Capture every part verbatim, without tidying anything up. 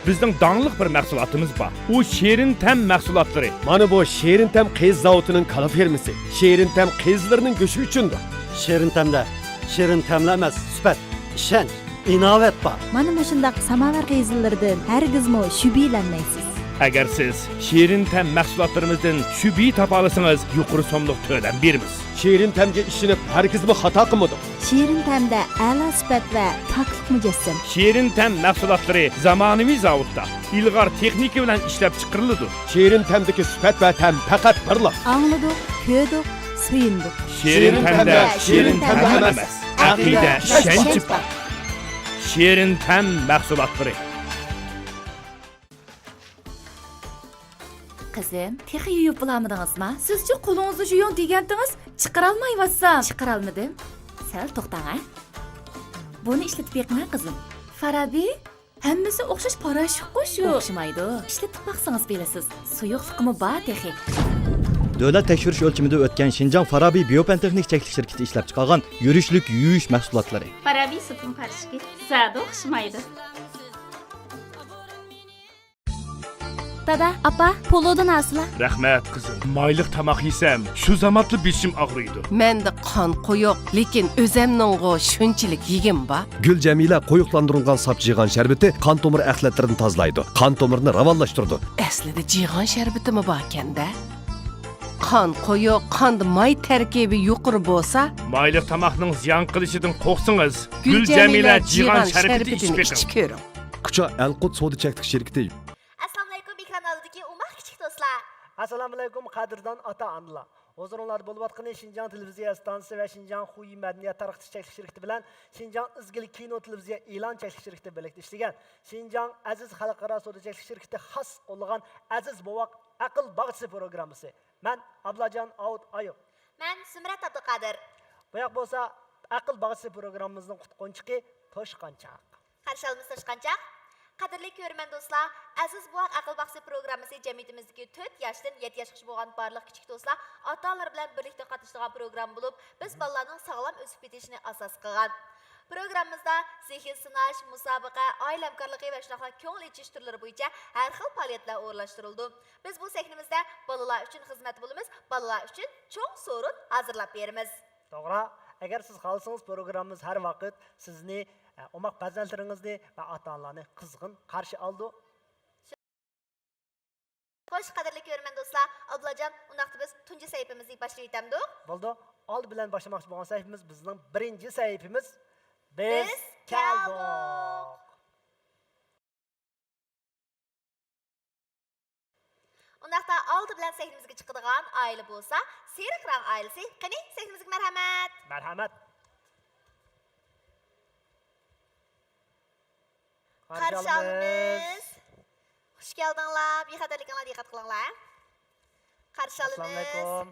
بىزنىڭ داڭلىق بىر مەھسۇلاتىمىز بار. ئۇ شېرىن تەم مەھسۇلاتلىرى. مانا بۇ شېرىن تەم قېزا زاۋۇتىنىڭ كالا فېرمىسى. شېرىن تەم قېزىلىرىنىڭ گۆشى ئۈچۈندۇر. شېرىن تەمدە شېرىن تەملا ئەمەس، سۈپەت، ئىشەنچ، ئىناۋەت بار. مانا مۇشۇنداق ساماۋار قېزىلىرىدىن ھەرگىزمۇ شۈبھىلەنمەيسىز. ئەگەر سىز شېرىن تەم مەھسۇلاتلىرىمىزدىن شۈبھە تاپالىسىڭىز، يۇقىرى سوملۇق تۆلەم بېرىمىز. شېرىن تەمگە ئىشىنىپ، ھەرگىزمۇ خاتا قىلمىدۇق. شېرىن تەمدە ئەلا سۈپەت ۋە پاكلىق مۇجەسسەم. شېرىن تەم مەھسۇلاتلىرى زامانىۋى زاۋۇتتا، ئىلغار تېخنىكا بىلەن ئىشلەپچىقىرىلىدۇ. شېرىن تەمدىكى سۈپەت ۋە تەم پەقەت بىرلا. ئاڭلىدۇق، كۆردۇق، سۆيۈندۇق. شېرىن تەمدە شېرىن تەم ئەمەس، ئەقىدە، ئىشەنچ بار. شېرىن تەم مەھسۇلاتلىرى. قىزىم، تېخى يۇيۇپ بولالمىدىڭىزما؟ سىزچۇ قولىڭىزنى يۇيۇڭ دېگەنتىڭىز، چىقىرالمايۋاتسام. چىقىرالمىدىم. سەل توختاڭ ھە. بۇنى ئىشلىتىپ بېقىڭ ھە، قىزىم. فارابى، ھەممىسى ئوخشاش پاراشوكقۇ شۇ. ئوخشىمايدۇ. ئىشلىتىپ باقسىڭىز بىلىسىز. سۇيۇقلۇقىمۇ بار تېخى. دۆلەت تەكشۈرۈش ئۆلچىمىدە ئۆتكەن شىنجاڭ فارابى بىيوپەن تېخنىك چەكلىك شىركىتى ئىشلەپچىقارغان يۈرۈشلۈك يۇيۇش مەھسۇلاتلىرى. فارابى سوپۇن پاراشوكى. زادى ئوخشىمايدۇ. دادا، ئاپا، پولۇدىن ئالسىلا. رەھمەت، قىزىم. مايلىق تاماق يېسەم، شۇ زامانلا بېشىم ئاغرىيدۇ. مەندە قان قويۇق، لېكىن ئۆزەمنىڭغۇ شۇنچىلىك يېگىم بار. گۈل جەمىلە قويۇقلاندۇرۇلغان ساپ جىغان شەربىتى قان تومۇر ئەخلەتلىرىنى تازىلايدۇ، قان تومۇرىنى راۋانلاشتۇرىدۇ. ئەسلىدە جىغان شەربىتىمۇ باركەن-دە. قان قويۇق، قاندا ماي تەركىبى يۇقىرى بولسا. مايلىق تاماقنىڭ زىيان قىلىشىدىن قورقسىڭىز، گۈل جەمىلە جىغان شەربىتى ئىچىپ بېقىڭ. كۈچا ئەلقۇت سودا چەكلىك شىركىتى. ئەسسالامۇئەلەيكۇم، ئېكران ئالدىدىكى ئوماق كىچىك دوستلار. ئەسسالامۇئەلەيكۇم، قەدىردان ئاتا-ئانىلار. ھۇزۇرۇڭلاردا بولۇۋاتقىنى شىنجاڭ تېلېۋىزىيە ئىستانسىسى ۋە شىنجاڭ خۇيى مەدەنىيەت تارقىتىش چەكلىك شىركىتى بىلەن شىنجاڭ ئىزگىلىك كىنو تېلېۋىزىيە ئېلان چەكلىك شىركىتى بىرلىكتە ئىشلىگەن شىنجاڭ ئەزىز خەلقئارا سودا چەكلىك شىركىتى خاس قوللىغان ئەزىز بوۋاق ئەقىل باغچىسى پروگراممىسى. مەن ئابلاجان ئاۋۇت ئايۇپ. مەن زۇمرەت ئابدۇقادىر. بۇياق بولسا ئەقىل باغچىسى پروگراممىمىزنىڭ قۇتقۇنچىقى توشقانچاق. قارشى ئالىمىز توشقانچاق. قەدىرلىك كۆرۈرمەن دوستلار، ئەزىز بوۋاق ئەقىل باغچىسى پروگراممىسى جەمئىيىتىمىزدىكى تۆت ياشتىن يەتتە ياشقىچە بولغان بارلىق كىچىك دوستلار، ئاتا-ئانىلار بىلەن بىرلىكتە قاتنىشىدىغان پروگرامما بولۇپ، بىز بالىلارنىڭ ساغلام ئۆسۈپ يېتىلىشىنى ئاساس قىلغان. پروگراممىمىزدا زېھىن سىناش، مۇسابىقە، ئائىلە ھەمكارلىقى ۋە شۇنداقلا كۆڭۈل ئېچىش تۈرلىرى بويىچە ھەر خىل پائالىيەتلەر ئورۇنلاشتۇرۇلىدۇ. بىز بۇ سەھنىمىزدە بالىلار ئۈچۈن خىزمەتتە بولىمىز، بالىلار ئۈچۈن چوڭ سورۇن ھازىرلاپ بېرىمىز. توغرا. ئەگەر سىز خالىسىڭىز، پروگراممىمىز ھەر ۋاقىت سىزنى، ئە، ئوماق پەرزەنتلىرىڭىزنى ۋە ئاتا-ئانىلارنى قىزغىن قارشى ئالىدۇ. خوش، قەدىرلىك كۆرۈرمەن دوستلار، ئابلاجان، ئۇنداقتا بىز تۇنجى سەھىپىمىزنى باشلىۋېتەمدۇق؟ بولىدۇ. ئالدى بىلەن باشلىماقچى بولغان سەھىپىمىز بىزنىڭ بىرىنچى سەھىپىمىز. بىز بىز كەلدۇق. كەلدۇق. ئۇنداقتا ئالدى بىلەن سەھنىمىزگە چىقىدىغان ئائىلە بولسا سېرىق رەڭ ئائىلىسى. قېنى، سەھنىمىزگە مەرھەمەت! مەرھەمەت! قارشى ئالىمىز. قارشى ئالىمىز. خۇش كەلدىڭلار. بىخەتەرلىكىڭلار دىققەت قىلىڭلار. قارشى ئالىمىز. ئەسسالامۇئەلەيكۇم.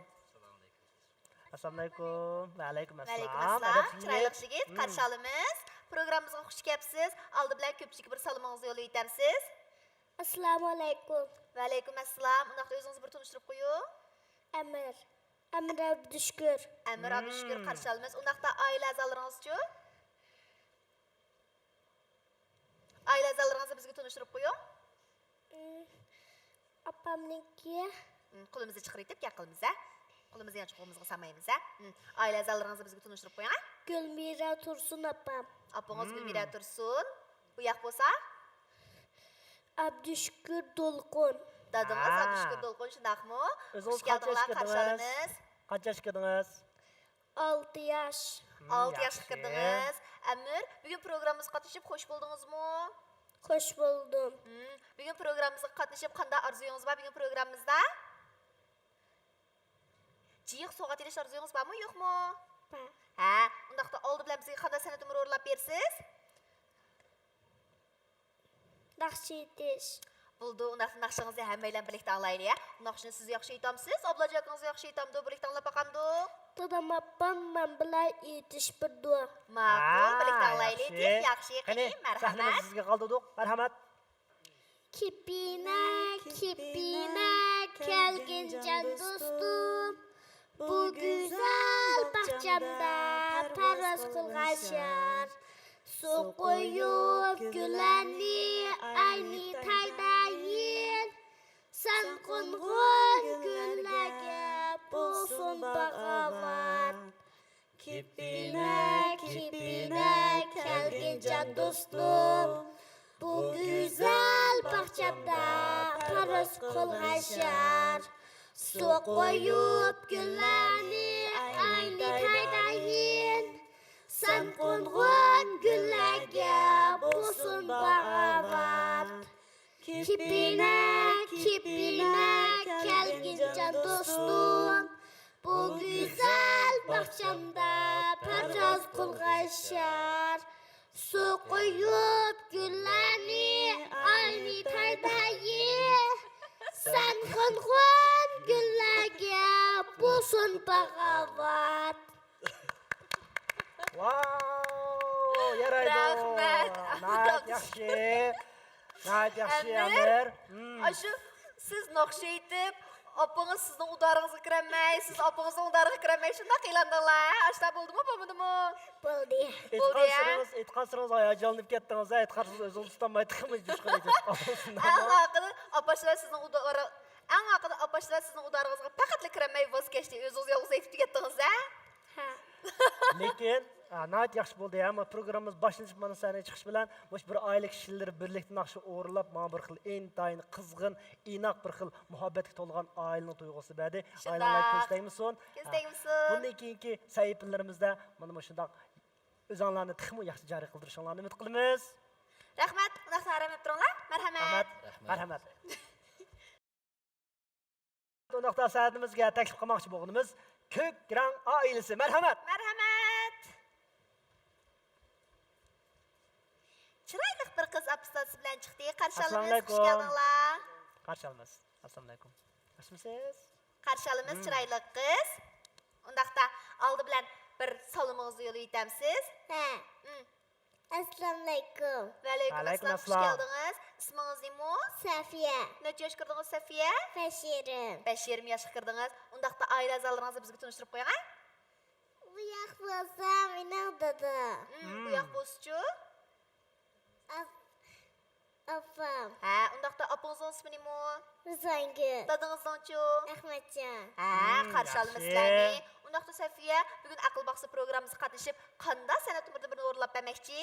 ئەسسالامۇئەلەيكۇم. ۋەئەلەيكۇم ئەسسالام. ۋەئەلەيكۇم ئەسسالام. ئەدەپلىك يىگىت. چىرايلىق يىگىت. مم. قارشى ئالىمىز. پروگراممىمىزغا خۇش كەپسىز. ئالدى بىلەن كۆپچىلىككە بىر سالىمىڭىزنى يوللىۋېتەمسىز؟ ئەسسالامۇئەلەيكۇم. ۋەئەلەيكۇم ئەسسالام. ئۇنداقتا ئۆزىڭىزنى بىر تونۇشتۇرۇپ قويۇڭ. ئەمىر. ئەمىر ئابدۇشۈكۈر. ئەمىر ئابدۇشۈكۈر، مم. قارشى ئالىمىز. ئۇنداقتا ئائىلە ئەزالىرىڭىزچۇ؟ ئائىلە ئەزالىرىڭىزنى بىزگە تونۇشتۇرۇپ قويۇڭ. مم. ئاپامنىڭكى. مم، قولىمىزنى چىقىرىۋېتىپ گەپ قىلىمىز ھە. قولىمىزنى يانچۇق قولىمىزغا سالمايمىز ھە. مم. ئائىلە ئەزالىرىڭىزنى بىزگە تونۇشتۇرۇپ قويۇڭ ھە. گۈلمىرا تۇرسۇن ئاپام. ئاپىڭىز مم. گۈلمىرا تۇرسۇن. بۇ ياق بولسا؟ ئابدۇشۈكۈر دولقۇن. دادىڭىز ھە. ئابدۇشۈكۈر دولقۇن، شۇنداقمۇ؟ ئۆزىڭىز قانچە ياشقا كىردىڭىز؟ خۇش كەلدىڭلار، قارشى ئالىمىز. قانچە ياشقا كىردىڭىز؟ ئالتە ياش. مم، ئالتە ياشقا ياخشى. كىردىڭىز. ئەمىر، بۈگۈن پروگراممىمىزغا قاتنىشىپ خوش بولدىڭىزمۇ؟ خوش بولدۇم. مم، بۈگۈن پروگراممىمىزغا قاتنىشىپ قانداق ئارزۇيىڭىز بار بۈگۈن پروگراممىمىزدا؟ جىق سوۋغات ئېلىش ئارزۇيىڭىز بارمۇ، يوقمۇ؟ بار. ھە، ئۇنداقتا ئالدى بىلەن بىزگە قانداق سەنئەت نومۇرى ئورۇنلاپ بېرىسىز؟ ناخشا ئېيتىش. بولىدۇ، ئۇنداقتا ناخشىڭىزنى ھەممەيلەن بىرلىكتە ئاڭلايلى ھە. ناخشىنى سىز ياخشى ئېيتامسىز، ئابلاجان ئاكىڭىز ياخشى ئېيتامدۇ، بىرلىكتە ئاڭلاپ باقامدۇق؟ دادام ئاپام مەن بىلەن ئېيتىش بېرىدۇ. ماقۇل، ھە، بىرلىكتە ئاڭلايلى. ياخشى. تېخى ياخشى. قېنى، قېنى، سەھنىمىز مەرھەمەت. سىزگە قالدى، دوق. مەرھەمەت. كېپىنە، كېپىنە، كەلگىن جان دوستۇم، بۇ گۈزەل باغچامدا پەرۋاز قىلغان شار. سۇ قۇيۇپ گۈللەرنى ئەينى تايدايىن، سەن قونغان گۈللەرگە بولسۇن باغاۋات. كېپىنە، كېپىنە كەلگىن جان دوستۇم، بۇ گۈزەل باغچامدا پەرۋاز قىلغان شار. سۇ قۇيۇپ گۈللەرنى ئەينى تايدايىن، سەن قونغان گۈللەرگە بولسۇن باغاۋات. كېپىنە، كېپىنە كەلگىن جان دوستۇم، بۇ گۈزەل باغچامدا پەرۋاز قىلغان شار. سۇ قۇيۇپ گۈللەرنى ئەينى تايدايىن، سەن قونغان گۈللەرگە بولسۇن باغاۋات. ۋاۋ، يارايدۇ. رەھمەت. ناھايىتى ياخشى. ناھايىتى ياخشى، ئەمىر. ئەمىر. مم. ئاشۇ سىز ناخشا ئېيتىپ، ئاپىڭىز سىزنىڭ ئۇدارىڭىزغا كىرەلمەي، سىز ئاپىڭىزنىڭ ئۇدارىغا كىرەلمەي شۇنداق ئېيتىڭلار، ھە؟ ئاشۇنداق بولدىمۇ، بولمىدىمۇ؟ بولدى. بولدى، ھە؟ ئېيتقانسېرىڭىز، ئېيتقانسېرىڭىز ھاياجانلىنىپ كەتتىڭىز، ھە؟ ئېيتقانسېرىڭىز ئۆزىڭىزنى تۇتالماي تېخىمۇ جۇشقۇن ئېيتىۋاتقانسىز. ئەڭ ئاخىرى ئاپا ئاشۇلار سىزنىڭ ئۇدارىغا، ئەڭ ئاخىرى ئاپا ئاشۇلار سىزنىڭ ئۇدارىڭىزغا پەقەتلا كىرەلمەي ۋاز كەچتى، ئۆزىڭىز يالغۇز ئېيتىپ كەتتىڭىز، ھە؟ ھە. لېكىن، ئا، ناھايىتى ياخشى بولدى، ھە، مانا پروگراممىمىز باشلىنىپ، مانا سەھنىگە چىقىش بىلەن مۇشۇ بىر ئائىلە كىشىلىرى بىرلىكتە ناخشا ئورۇنلاپ، ماڭا بىر خىل ئىنتايىن قىزغىن، ئىناق، بىر خىل مۇھەببەتكە تولغان ئائىلىنىڭ تۇيغۇسى بەردى. شۇنداق. ئائىلەڭلار كۆز تەگمىسۇن. كۆز تەگمىسۇن. بۇندىن كېيىنكى سەھىپىلىرىمىزدە مانا مۇشۇنداق ئۆزۈڭلارنى تېخىمۇ ياخشى جارى قىلدۇرۇشۇڭلارنى ئۈمىد قىلىمىز. رەھمەت، ئۇنداقتا ئارام ئېلىپ تۇرۇڭلار. مەرھەمەت. رەھمەت. مەرھەمەت. ئۇنداقتا سەھنىمىزگە تەكلىپ قىلماقچى بولغىنىمىز كۆك رەڭ ئائىلىسى. مەرھەمەت. مەرھەمەت. چىرايلىق بىر قىز ئاپىسى بىلەن چىقتى. قارشى ئالىمىز. ئەسسالامۇئەلەيكۇم. خۇش كەلدىڭلار. قارشى ئالىمىز. ئەسسالامۇئەلەيكۇم. ياخشىمۇسىز؟ قارشى ئالىمىز، چىرايلىق قىز. ئۇنداقتا ئالدى بىلەن بىر سالىمىڭىزنى يوللىۋېتەمسىز؟ ھە. ئەسسالامۇئەلەيكۇم. ۋەئەلەيكۇم ئەسسالام، خۇش كەلدىڭىز. ئىسمىڭىز نېمە؟ سەفىيە. نەچچە ياشقا كىردىڭىز، سەفىيە؟ بەش يېرىم. بەش يېرىم ياشقا كىردىڭىز. ئۇنداقتا ئائىلە ئەزالىرىڭىزنى بىزگە تونۇشتۇرۇپ قويۇڭ، ھە؟ بۇ ياق بولسا مېنىڭ دادام. ھىم، بۇ ياق بولسىچۇ؟ ئاپام. ھە، ئۇنداقتا ئاپىڭىزنىڭ ئىسمى نېمە؟ رىزۋانگۈل. دادىڭىزنىڭچۇ؟ ئەخمەتجان. ھە، قارشى ئالىمىز سىلەرنى. ئۇنداقتا سەفىيە، بۈگۈن ئەقىل باغچىسى پروگراممىسىغا قاتنىشىپ، قانداق سەنئەت تۈرىدىن بىرنى ئورۇنلاپ بەرمەكچى؟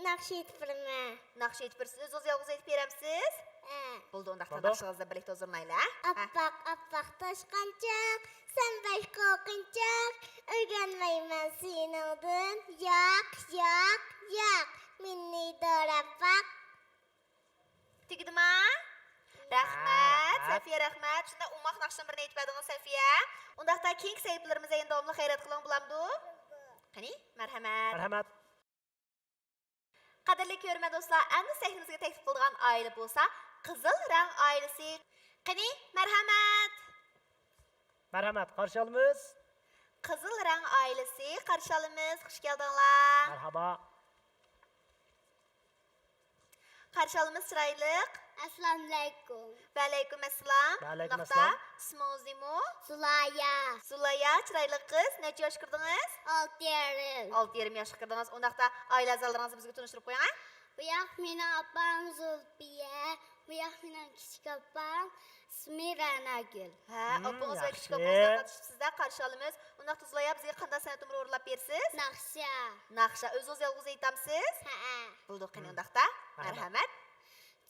ناخشا ئېيتىپ بېرىمەن. ناخشا ئېيتىپ بېرىسىز، ئۆزىڭىز يالغۇز ئېيتىپ بېرەمسىز؟ ھە. بولدى، ئۇنداقتا ناخشىڭىزنى بىرلىكتە ھۇزۇرلايلى، ھە؟ ئاپئاق، ئاپئاق توشقانچاق، سەن بەك قورقۇنچاق، ئۆگەنمەيمەن سېنىڭدىن. ياق، ياق، ياق، مېنى دوراپ باق. تۈگىدىما؟ رەھمەت، سەفىيە، رەھمەت. شۇنداق ئوماق ناخشىنىڭ بىرىنى ئېيتىپ بەردىڭىز، سەفىيە. ئۇنداقتا كېيىنكى سەھىپىلىرىمىزدە يەنە داۋاملىق خەيرات قىلىڭ، بولامدۇ؟ قېنى، مەرھەمەت. مەرھەمەت. قەدىرلىك كۆرۈرمەن دوستلار، ئەمدى سەھنىمىزگە تەكلىپ قىلىدىغان ئائىلە بولسا قىزىل رەڭ ئائىلىسى. قېنى، مەرھەمەت. مەرھەمەت، قارشى ئالىمىز. قىزىل رەڭ ئائىلىسى، قارشى ئالىمىز، خۇش كەلدىڭلار. مەرھابا. قارشى ئالىمىز، چىرايلىق. ئەسسالامۇئەلەيكۇم. ۋەئەلەيكۇم ئەسسالام. ۋەئەلەيكۇم ئەسسالام. ئىسمىڭىز نېمە؟ زۇلايا. زۇلايا، چىرايلىق قىز. نەچچە ياشقا كىردىڭىز؟ ئالتە يېرىم. ئالتە يېرىم ياشقا كىردىڭىز. ئۇنداقتا ئائىلە ئەزالىرىڭىزنى بىزگە تونۇشتۇرۇپ قويۇڭ، ھە؟ بۇ ياق مېنىڭ ئاپام زۇلپىيە. بۇ ياق مېنىڭ كىچىك ئاپام. ئىسمى رەناگۈل. ھە، ئاپىڭىز ۋە كىچىك ئاپىڭىز بىلەن قاتنىشىپسىز-دە، قارشى ئالىمىز. ئۇنداقتا زۇلايا، بىزگە قانداق سەنئەت نومۇرى ئورۇنلاپ بېرىسىز؟ ناخشا. ناخشا. ئۆزىڭىز يالغۇز ئېيتامسىز؟ ھەئە. بولدى، قېنى ئۇنداقتا. مەرھەمەت.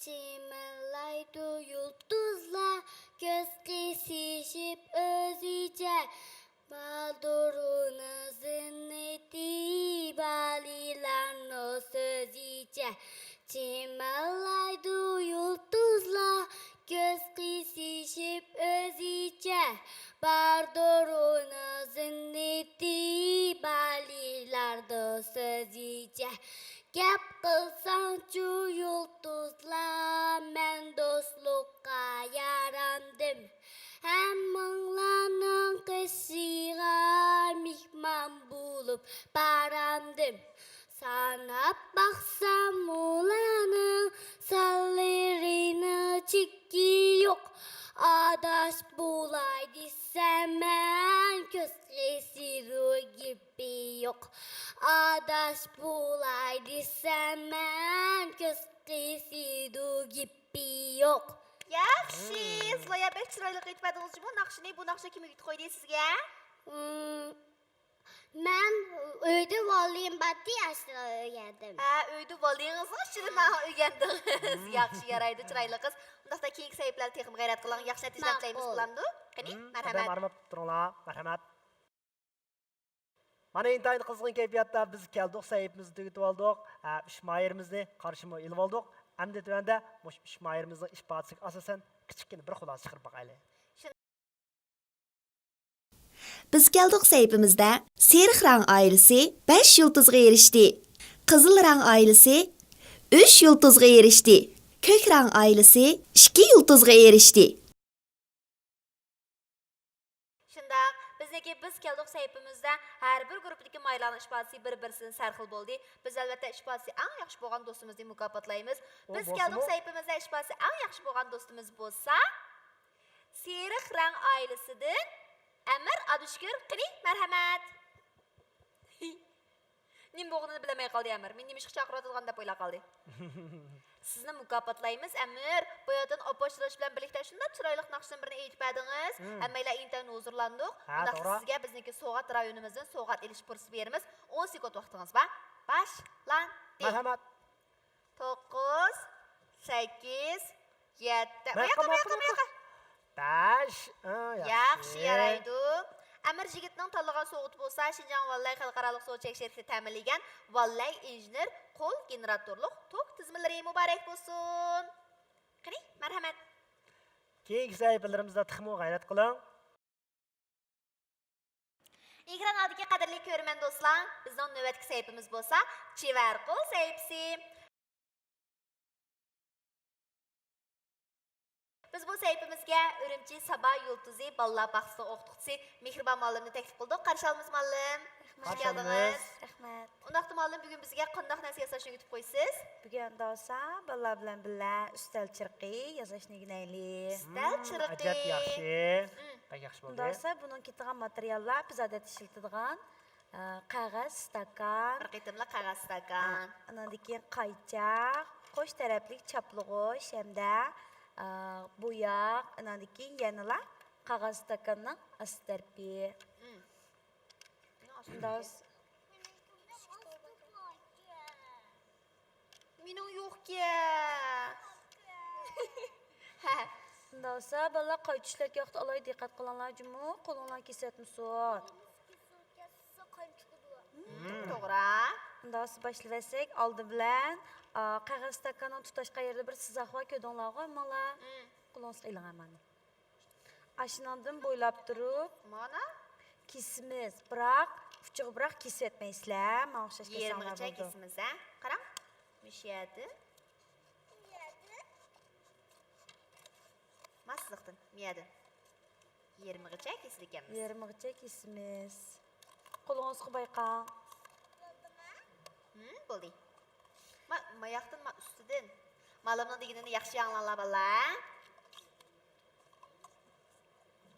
جىمىرلايدۇ يۇلتۇزلار، كۆز قىسىشىپ ئۆزىچە. باردۇر ئۇنىڭ زىننىتى، بالىلارنىڭ سۆزىچە. جىمىرلايدۇ يۇلتۇزلار، كۆز قىسىشىپ ئۆزىچە. باردۇر ئۇنىڭ زىننىتى، بالىلارنىڭ سۆزىچە. گەپ قىلساڭچۇ يۇلتۇزلار، مەن دوستلۇققا يارامدىم. ھەممىڭلارنىڭ قېشىغا مېھمان بولۇپ بارامدىم. ساناپ باقسام ئۇلارنىڭ سانلىرىنىڭ چېكى يوق. ئاداش بولاي دېسەم مەن، كۆز قىسىدۇ گېپى يوق. ئاداش بولاي دېسەم مەن، كۆز قىسىدۇ گېپى يوق. ياخشى، زۇلايا، بەك چىرايلىق ئېيتىپ بەردىڭىز جۇمۇ ناخشىنى. بۇ ناخشا كىم ئۆگىتىپ قويدى سىزگە؟ مم، مەن ئۆيدە ۋاللىيىم بارتى، ئاشۇ ئۆگەندىم. ھە، ئۆيدە ۋاللىيىڭىزنىڭ ئىچىدە ماڭا ئۆگەندىڭىز. ياخشى، يارايدۇ، چىرايلىق قىز. ئۇنداقتا كېيىنكى سەھىپىلەردە تېخىمۇ غەيرەت قىلىڭ، ياخشى نەتىجىلەرنى تىلەيمىز، ماقۇل. بولامدۇ؟ قېنى، مم، مەرھەمەت. ئادەم ئارماپ تۇرۇڭلار، مەرھەمەت. مانا ئىنتايىن قىزغىن كەيپىياتتا بىز كەلدۇق سەھىپىمىزنى تۈگىتىۋالدۇق. ھە، ئۈچ ماھىرىمىزنى قارشىمۇ ئېلىۋالدۇق. ئەمدى تۆۋەندە مۇشۇ ئۈچ ماھىرىمىزنىڭ ئىپادىسىگە ئاساسەن كىچىككىنە بىر خۇلاسە چىقىرىپ باقايلى. بىز كەلدۇق سەھىپىمىزدە سېرىق رەڭ ئائىلىسى بەش يۇلتۇزغا ئېرىشتى. قىزىل رەڭ ئائىلىسى ئۈچ يۇلتۇزغا ئېرىشتى. كۆك رەڭ ئائىلىسى ئىككى يۇلتۇزغا ئېرىشتى. شۇنداق، بىزنىڭكى بىز كەلدۇق سەھىپىمىزدە ھەر بىر گۇرۇپپىدىكى ماھىرلارنىڭ ئىپادىسى بىر-بىرسىدىن سەرخىل بولدى. بىز ئەلۋەتتە ئىپادىسى ئەڭ ياخشى بولغان دوستىمىزنى مۇكاپاتلايمىز. ئۇ بىز كەلدۇق بولسىمۇ؟ سەھىپىمىزدە ئىپادىسى ئەڭ ياخشى بولغان دوستىمىز بولسا، سېرىق رەڭ ئائىلىسىدىن ئەمىر ئابدۇشۈكۈر. قېنى، مەرھەمەت. نېمە بولغىنىنى بىلەلمەي قالدى ئەمىر. مېنى نېمىشقا چاقىرىۋاتىدىغان دەپ ئويلاپ قالدى. سىزنى مۇكاپاتلايمىز، ئەمىر. باياتىن ئاپاشلاش بىلەن بىرلىكتە شۇنداق چىرايلىق ناخشىنى بىرنى ئېيتىپ بەردىڭىز. مم. ھەممەيلەن ئىنتايىن ھۇزۇرلاندۇق. ھە، ئۇنداق توغرا. سىزگە بىزنىڭكى سوۋغات رايونىمىزدىن سوۋغات ئېلىش پۇرسىتى بېرىمىز. ئون سېكۇنت ۋاقتىڭىز بار. باشلاندى. مەرھەمەت. توققۇز، سەككىز، يەتتە. ماياققا، ماياققا، ماياققا، ماياققا. بەش. ئا، ياخشى. ياخشى، يارايدۇ. ئەمىر يىگىتنىڭ تاللىغان سوۋغىتى بولسا شىنجاڭ ۋاللەي خەلقئارالىق سودا چەك شىركىتى تەمىنلىگەن ۋاللەي ئىنژېنېر قول گېنېراتورلۇق توك تىزمىلىرى. مۇبارەك بولسۇن. قېنى، مەرھەمەت. كېيىنكى سەھىپىلىرىمىزدە تېخىمۇ غەيرەت قىلىڭ. ئېكران ئالدىدىكى قەدىرلىك كۆرۈرمەن دوستلار، بىزنىڭ نۆۋەتتىكى سەھىپىمىز بولسا چېۋەر قول سەھىپىسى. بىز بۇ سەھىپىمىزگە ئۈرۈمچى سابا يۇلتۇزى بالىلار باغچىسىنىڭ ئوقۇتقۇچىسى مېھرىبان مۇئەللىمنى تەكلىپ قىلدۇق. قارشى ئالىمىز مۇئەللىم. خۇش كەلدىڭىز. رەھمەت. ئۇنداقتا مۇئەللىم، بۈگۈن بىزگە قانداق نەرسە ياساشنى ئۆگىتىپ قويىسىز؟ بۈگۈن دوسا بالىلار بىلەن بىللە ئۈستەل چىرىقى ياساشنى ئۆگىنەيلى. ئۈستەل چىرىقى. ئەجەب ياخشى. مم. بەك ياخشى بولدى. دوسا بۇنىڭ كېتىدىغان ماتېرىياللار بىز ئادەتتە ئىشلىتىدىغان، ئە، قەغەز ئىستاكان. بىر قېتىملىق قەغەز ئىستاكان. ئا، ئاناندىن كېيىن قايچاق، قوش تەرەپلىك چاپلىغۇچ ھەمدە، ئە، بوياق، ئاناندىن كېيىن يەنىلا قەغەز ئىستاكاننىڭ ئاستى تەرىپى. مم. مېنىڭ ئاستىم. مېنىڭ يوقكەن. ھە. شۇنداق بولسا، بالىلار، قايتا ئىشلەتكەن ۋاقىتتا ئالاھىدە دىققەت قىلىڭلار جۇمۇ، قولۇڭلار كېسىۋەتمىسۇن. مم، توغرا. شۇنداق بولسا باشلىۋەتسەك، ئالدى بىلەن، ئا، قەغەز ئىستاكاننىڭ تۇتاشقان يېرىدە بىر سىزىق بار، كۆردۈڭلارغۇ ھەممىڭلار. مم. قولىڭىزغا ئېلىڭ ھەممىنى. ئاشۇنىڭدىن بويلاپ تۇرۇپ مانا. كېسىمىز، بىراق ئۇچىغا بىراق كېسىۋەتمەيسىلەر، ماڭا ئوخشاش كەسسەڭلار يېرىمىغىچە بولىدۇ. كېسىمىز، ھە؟ قاراڭ، مۇشۇ يەردىن. مانا سىزىقتىن، مۇ يەردىن. يېرىمىغىچە كېسىدىكەنمىز. يېرىمىغىچە كېسىمىز. قولىڭىزغا بايقاڭ. ھىم، بولدى. ما، ماياقتىن، ما، ئۈستىدىن. مالىمنىڭ دېگىنىنى ياخشى ئاڭلاڭلار، بالىلار.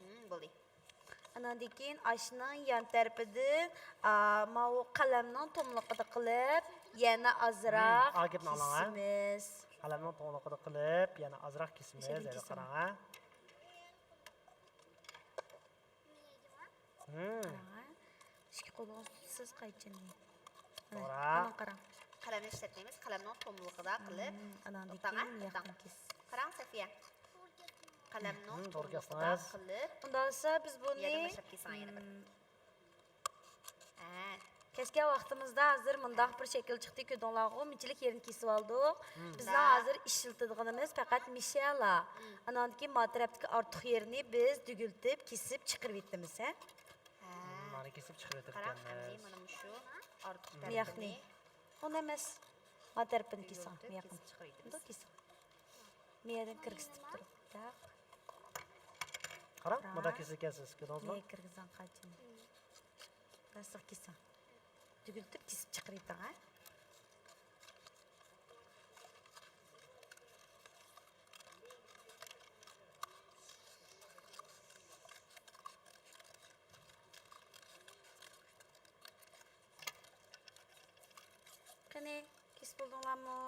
ھىم، بولدى. ئاناندىن كېيىن ئاشنىڭ يان تەرىپىدىن، ئا، ماۋۇ قەلەمنىڭ توملۇقىدا قىلىپ، يەنە ئازراق ھىم، ئا، گەپنى ئاڭلاڭ، ھە؟ كېسىمىز. قەلەمنىڭ توملۇقىدا قىلىپ، يەنە ئازراق كېسىمىز. مۇشۇ يەردىن يەنە كېسىمىز. قاراڭ، ھە؟ ھىم. قاراڭ، ھە؟ ئىككى قولىڭىز تۇتسىز قايچىنى. مانا، توغرا. مانا قاراڭ. قەلەمنى ئىشلەتمەيمىز، قەلەمنىڭ توملۇقىدا قىلىپ. ھىم، ئاناندىن توختاڭ، كېيىن توختاڭ. ياقتىن كېسىڭ. قاراڭ، سەفىيە. قەلەمنىڭ ھىم، توغرا توملۇقىدا كېسىڭىز. قىلىپ. ئۇنداق بولسا بىز بۇنى، يەردىن باشلاپ كېسىڭ يەنە بىر. ھىم. ھە. كەسكەن ۋاقتىمىزدا ھازىر مۇنداق بىر شەكىل چىقتى، كۆردۈڭلارغۇ، مۇنچىلىك يېرىنى كېسىۋالدۇق. ھىم. بىزنىڭ ھە. ھازىر ئىشلىتىدىغىنىمىز پەقەت مىشەلا. ھىم. ئاناندىن كېيىن ما تەرەپتىكى ئارتۇق يېرىنى بىز تۈگۈلتۈپ، كېسىپ چىقىرىۋېتىمىز، ھە؟ ھە. مانا كېسىپ چىقىرىۋېتىپتىكەنمىز. قاراڭ، ئەمدى مانا مۇشۇ ئارتۇق تەرىپىنى. مىياقنى. ئۇنى ئەمەس. ما تەرىپىنى كېسىڭ، تۈگۈلتۈپ مىياقنى. كېسىپ چىقىرىۋېتىمىز. مۇنداق كېسىڭ. مىيەدىن كىرگۈزتۈپ تۇرۇپ. قاراڭ، مۇنداق كېسىدىكەنسىز، كۆردىڭىزمۇ؟ نېگە كىرگۈزگەن قاچىنى؟ بەسلىق كېسىڭ. تۈگۈلتۈپ كېسىپ چىقىرىۋېتىڭ، ھە؟ بولدۇڭلارمۇ؟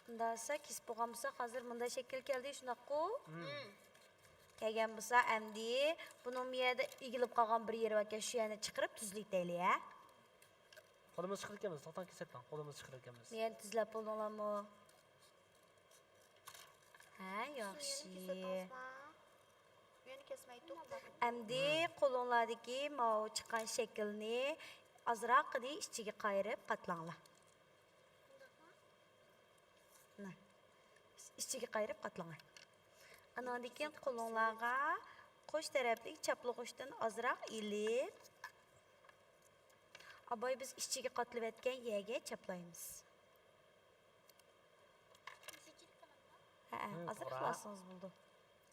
مۇنداق دېسە، كېسىپ بولغان بولساق، ھازىر مۇنداق شەكىل كەلدى، شۇنداققۇ؟ مم. كەلگەن بولسا، ئەمدى بۇنىڭ بۇ يەردە ئېگىلىپ قالغان بىر يېرى باركەن، شۇ يەرنى چىقىرىپ تۈزلىتەيلى، ھە؟ قولىمىز چىقىرىدىكەنمىز، توختاڭ، كېسەتتىڭ، قولىمىز چىقىرىدىكەنمىز. بۇ يەرنى تۈزلەپ بولدۇڭلارمۇ؟ ھە، ياخشى. يەنە كېسەتتىڭىزما؟ يەنە كېسمەيتتۇق. ئەمدى قولۇڭلاردىكى ماۋۇ چىققان شەكىلنى ئازراققىنى ئىچىگە قايرىپ قاتلاڭلار. مانا. ئىچىگە قايرىپ قاتلاڭلار. ئاناندىن كېيىن قولۇڭلارغا قوش تەرەپلىك چاپلىغۇچتىن ئازراق ئېلىپ، ئاباي بىز ئىچىگە قاتلىۋەتكەن يەرگە چاپلايمىز. ھەئە، مم، ئازراق توغرا. ئېلىۋالسىڭىز بولىدۇ.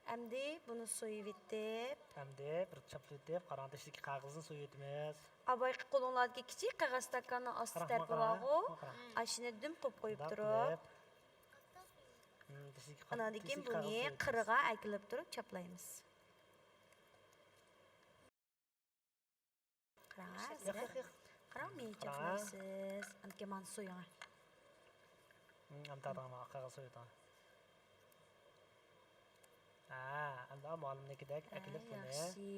ئەمدى بۇنى سويۇۋېتىپ. ئەمدى بىر چاپلىۋېتىپ، قاراڭ، تېشىدىكى قەغىزنى سويۇۋېتىمىز. ئاباي، قولۇڭلاردىكى كىچىك قەغەز ئىستاكاننىڭ ئاستى تەرىپى بارغۇ، ئاشۇنى دۈم قىلىپ قويۇپ تۇرۇپ. مم، تېشىدىكى قەغ-، ئاناندىن كېيىن بۇنى قىرىغا ئەكېلىپ تۇرۇپ چاپلايمىز. قاراڭ، ياق، ياق، ياق. قاراڭ، مېنى چاپلايسىز. ئاندىكىن مانا سويۇڭ. ھم، ئەمدى تارتىڭ، مانا قەغەز سويۇۋېتىڭ. ھە، ئەمدى مۇئەللىمنىڭكىدەك ئەكېلىپ بۇنى. ياخشى.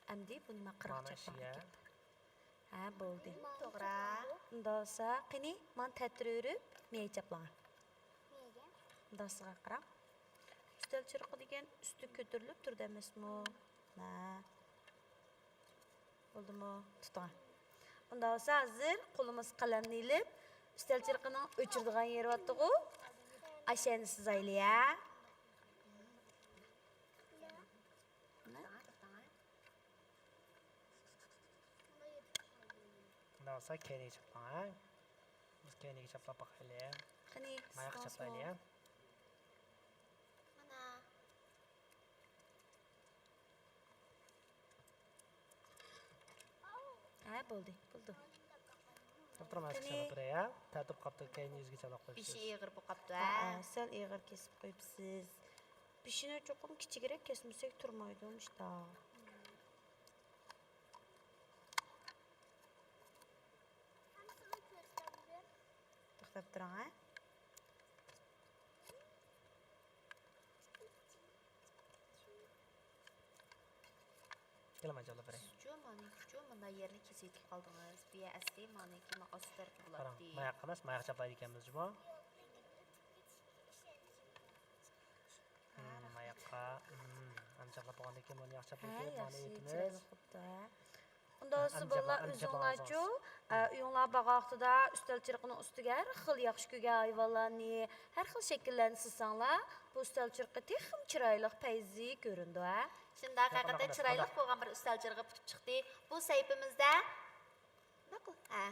ئەمدى بۇنى مانا قىرىق چاپلاڭ ئەكېلىپ. ھە، بولدى. توغرا. ئۇنداق بولسا، قېنى، مانا تەتۈر ئۆرۈپ، مېنى چاپلاڭ. ئۇنداق بولسا قاراڭ. ئۈستەل چىرىقى دېگەن ئۈستى كۆتۈرۈلۈپ تۇرىدۇ ئەمەسمۇ؟ مانا. بولدىمۇ؟ تۇتۇڭ. ئۇنداق بولسا ھازىر قولىمىز قەلەمنى ئېلىپ، ئۈستەل چىرىقىنىڭ ئۆچۈرىدىغان يېرى بارتتىغۇ؟ ئاشۇ يەرنى سىزايلى، ھە؟ مانا. ئۇنداق بولسا كەينىگە چاپلاڭ، ھە؟ بىز كەينىگە چاپلاپ باقايلى. قېنى، ماياققا چاپلايلى، ھە؟ مانا. ھە، بولدى، بولدى. توختاڭ، ماياققا چاپلاپ بېرەي، ھە؟ تەتۈر قاپتۇ، كەينى يۈزگە چاپلاپ قويۇپسىز. بېشى ئېغىر بولۇپ قاپتۇ، ھە؟ ھە، سەل ئېغىر كېسىپ قويۇپسىز. بېشىنى چوقۇم كىچىكرەك كەسمىسەك تۇرمايدۇ، مۇشۇنداق. توختاپ تۇرۇڭ، ھە. كېلىڭ، مەن چاپلاپ بېرەي. سىزچۇ، مانىكىچۇ، مۇنداق يەرنى كېسىۋېتىپ قالدىڭىز. بۇ يەر ئەسلى مانىكى، ما ئاستى تەرىپى بولاتتى. قاراڭ، ماياققا ئەمەس، ماياققا چاپلايدىكەنمىز جۇمۇ. ھم، ماياققا. ھم، ئەمدى چاپلاپ بولغاندىن كېيىن بۇنى ياخشى چاپلاپ كېلىپ، مانا يېپىمىز. چىرايلىق بوپتۇ، ھە. ئۇنداق بولسا بالىلار، ئۆزۈڭلارچۇ، ئە، ئۆيۈڭلار بارغان ۋاقتىدا ئۈستەل چىرىقىنىڭ ئۈستىگە ھەر خىل ياخشى كۆرگەن ھايۋانلارنى، ھەر خىل شەكىللەرنى سىزساڭلار، بۇ ئۈستەل چىرىقى تېخىمۇ چىرايلىق، پەيزى كۆرۈنىدۇ، ھە. شۇنداق، ھەقىقەتەن چىرايلىق بولغان بىر ئۈستەل چىرىقى پۈتۈپ چىقتى. بۇ سەھىپىمىزدە، ھە.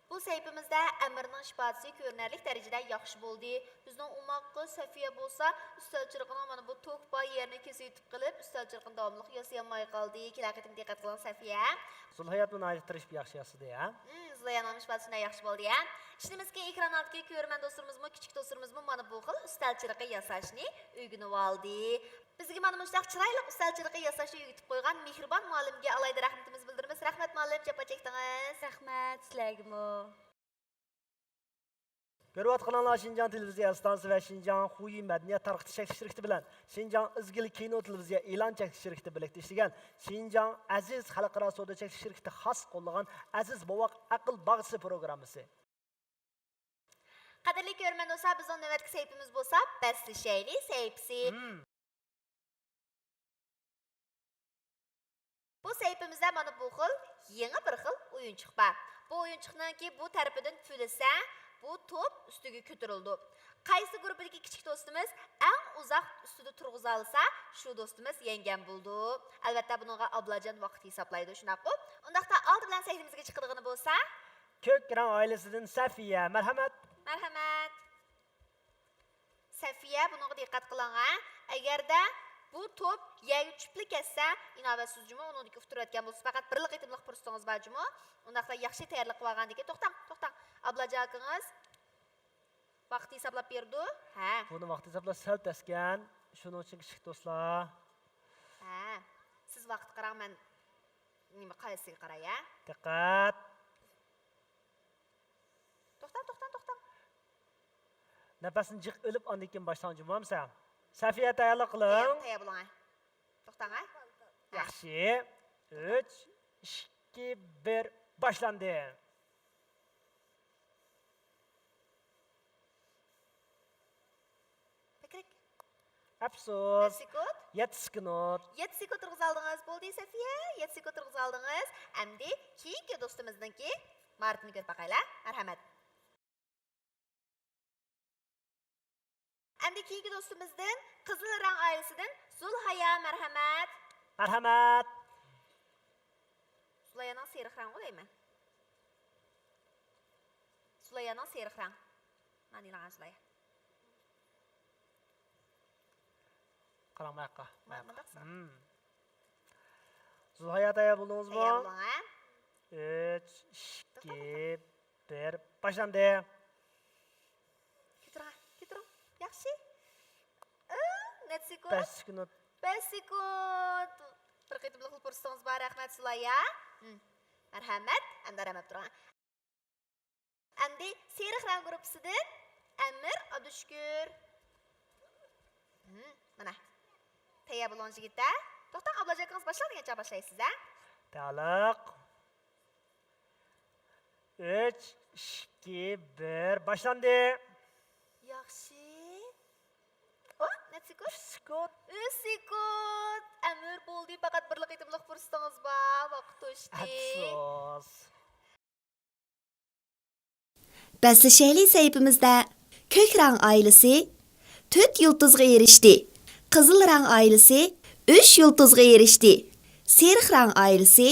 بۇ سەھىپىمىزدە ئەمىرنىڭ ئىپادىسى كۆرۈنەرلىك دەرىجىدە ياخشى بولدى. بىزنىڭ ئوماق قىز سەفىيە بولسا ئۈستەل چىرىقىنىڭ مانا بۇ توك بار يېرىنى كېسىۋېتىپ قېلىپ، ئۈستەل چىرىقىنى داۋاملىق ياسىيالماي قالدى. كېلەر قېتىم دىققەت قىلىڭ، سەفىيە. زۇلھاياتمۇ ناھايىتى تىرىشىپ ياخشى ياسىدى، ھە؟ ھىم، زۇلھاياتنىڭ ئىپادىسى شۇنداق ياخشى بولدى، ھە؟ ئىشىنىمىزكى، ئېكران ئالدىدىكى كۆرۈرمەن دوستلىرىمىزمۇ، كىچىك دوستلىرىمىزمۇ مانا بۇ خىل ئۈستەل چىرىقى ياساشنى ئۆگىنىۋالدى. بىزگە مانا مۇشۇنداق چىرايلىق ئۈستەل چىرىقى ياساشنى ئۆگىتىپ قويغان مېھرىبان مۇئەللىمگە ئالاھىدە رەھمىتىمىزنى بىلدۈرىمىز. رەھمەت مۇئەللىم، جاپا چەكتىڭىز. رەھمەت سىلەرگىمۇ. كۆرۈۋاتقىنىڭلار شىنجاڭ تېلېۋىزىيە ئىستانسىسى ۋە شىنجاڭ خۇيى مەدەنىيەت تارقىتىش چەكلىك شىركىتى بىلەن شىنجاڭ ئىزگىل كىنو تېلېۋىزىيە ئېلان چەكلىك شىركىتى بىرلىكتە ئىشلىگەن شىنجاڭ ئەزىز خەلقئارا سودا چەكلىك شىركىتى خاس قوللىغان ئەزىز بوۋاق ئەقىل باغچىسى پروگراممىسى. قەدىرلىك كۆرۈرمەن دوستلار، بىزنىڭ نۆۋەتتىكى سەھىپىمىز بولسا بەسلىشەيلى سەھىپىسى. مم. بۇ سەھىپىمىزدە مانا بۇ خىل يېڭى بىر خىل ئويۇنچۇق بار. بۇ ئويۇنچۇقنىڭكى بۇ تەرىپىدىن پۈۋلىسە، بۇ توپ ئۈستىگە كۆتۈرۈلىدۇ. قايسى گۇرۇپپىدىكى كىچىك دوستىمىز ئەڭ ئۇزاق ئۈستىدە تۇرغۇزالىسا، شۇ دوستىمىز يەڭگەن بولىدۇ. ئەلۋەتتە، بۇنىڭغا ئابلاجان ۋاقىت ھېسابلايدۇ، شۇنداققۇ؟ ئۇنداقتا ئالدى بىلەن سەھنىمىزگە چىقىدىغىنى بولسا، كۆك رەڭ ئائىلىسىدىن سەفىيە، مەرھەمەت. مەرھەمەت. سەفىيە، بۇنىڭغا دىققەت قىلىڭ، ھە. ئەگەردە بۇ توپ يەرگە چۈشۈپلا كەتسە، ئىناۋەتسىز جۇمۇ، ئۇنىڭدىكى ئۇتتۇرۇۋەتكەن بولسىسىز، پەقەت بىرلا قېتىملىق پۇرسىتىڭىز بار جۇمۇ. ئۇنداقتا ياخشى تەييارلىق قىلىۋالغاندىن كېيىن، توختاڭ، توختاڭ. ئابلاجان ئاكىڭىز ۋاقىت ھېسابلاپ بېرىدۇ. ھە. بۇنى ۋاقىت ھېسابلاپ سەل تەسكەن. شۇنىڭ ئۈچۈن كىچىك دوستلار. ھە. سىز ۋاقىتقا قاراڭ، مەن نېمە قايسىغا قاراي، ھە؟ دىققەت. نەپەسنى جىق ئېلىپ، ئاندىن كېيىن باشلاڭ، جۇمۇ ھەمسە. سەفىيە، تەييارلىق قىلىڭ. تەييار، تەييار بولۇڭ، ھە. توختاڭ، ھە. ياخشى. ئۈچ، ئىككى، بىر، باشلاندى. پىكرىك. ئەپسۇس. نەچچە سېكۇنت؟ يەتتە سېكۇنت. يەتتە سېكۇنت تۇرغۇزالدىڭىز. بولدى، سەفىيە. يەتتە سېكۇنت تۇرغۇزالدىڭىز. ئەمدى كېيىنكى دوستىمىزنىڭكى ماھارىتىنى كۆرۈپ باقايلى. مەرھەمەت. ئەمدى كېيىنكى دوستىمىزدىن، قىزىل رەڭ ئائىلىسىدىن زۇلھايا، مەرھەمەت. مەرھەمەت. زۇلھايانىڭ سېرىق رەڭ دەيمەن. زۇلھايانىڭ سېرىق رەڭ. مانا ئېلىڭ زۇلھايا. قاراڭ ماياققا. ما-، ماياققا. مۇنداق سا. مم. زۇلھايا، تەييار بولدىڭىزمۇ؟ تەييار بولۇڭ، ھە. ئۈچ، توختا، توختا. ئىككى، بىر، باشلاندى. كۆتۈرۈڭ، كۆتۈرۈڭ. ياخشى. ئىڭ، نەچچە سېكۇنت؟ بەش سېكۇنت. بەش سېكۇنت. بىر قېتىملىق پۇرسىتىڭىز بار، رەھمەت، زۇلھايا. ھىم. مەرھەمەت، ئەمدى ئارام ئېلىپ تۇرۇڭ. ئەمدى سېرىق رەڭ گۇرۇپپىسىدىن ئەمىر ئابدۇشۈكۈر. ھىم، مانا. تەييار بولۇڭ، يىگىتلەر. توختاڭ، ئابلاجان ئاكىڭىز باشلاڭ دېگەنچە باشلايسىز، ھە؟ تەييارلىق. ئۈچ، ئىككى، بىر، باشلاندى. ياخشى. ئو، نەچچە سېكۇنت؟ ئۈچ سېكۇنت. ئۈچ سېكۇنت. ئەمىر، بولدى، پەقەت بىرلا قېتىملىق پۇرسىتىڭىز بار. ۋاقىت توشتى. ئەپسۇس. بەسلىشەيلى سەھىپىمىزدە. كۆك رەڭ ئائىلىسى تۆت يۇلتۇزغا ئېرىشتى. قىزىل رەڭ ئائىلىسى ئۈچ يۇلتۇزغا ئېرىشتى. سېرىق رەڭ ئائىلىسى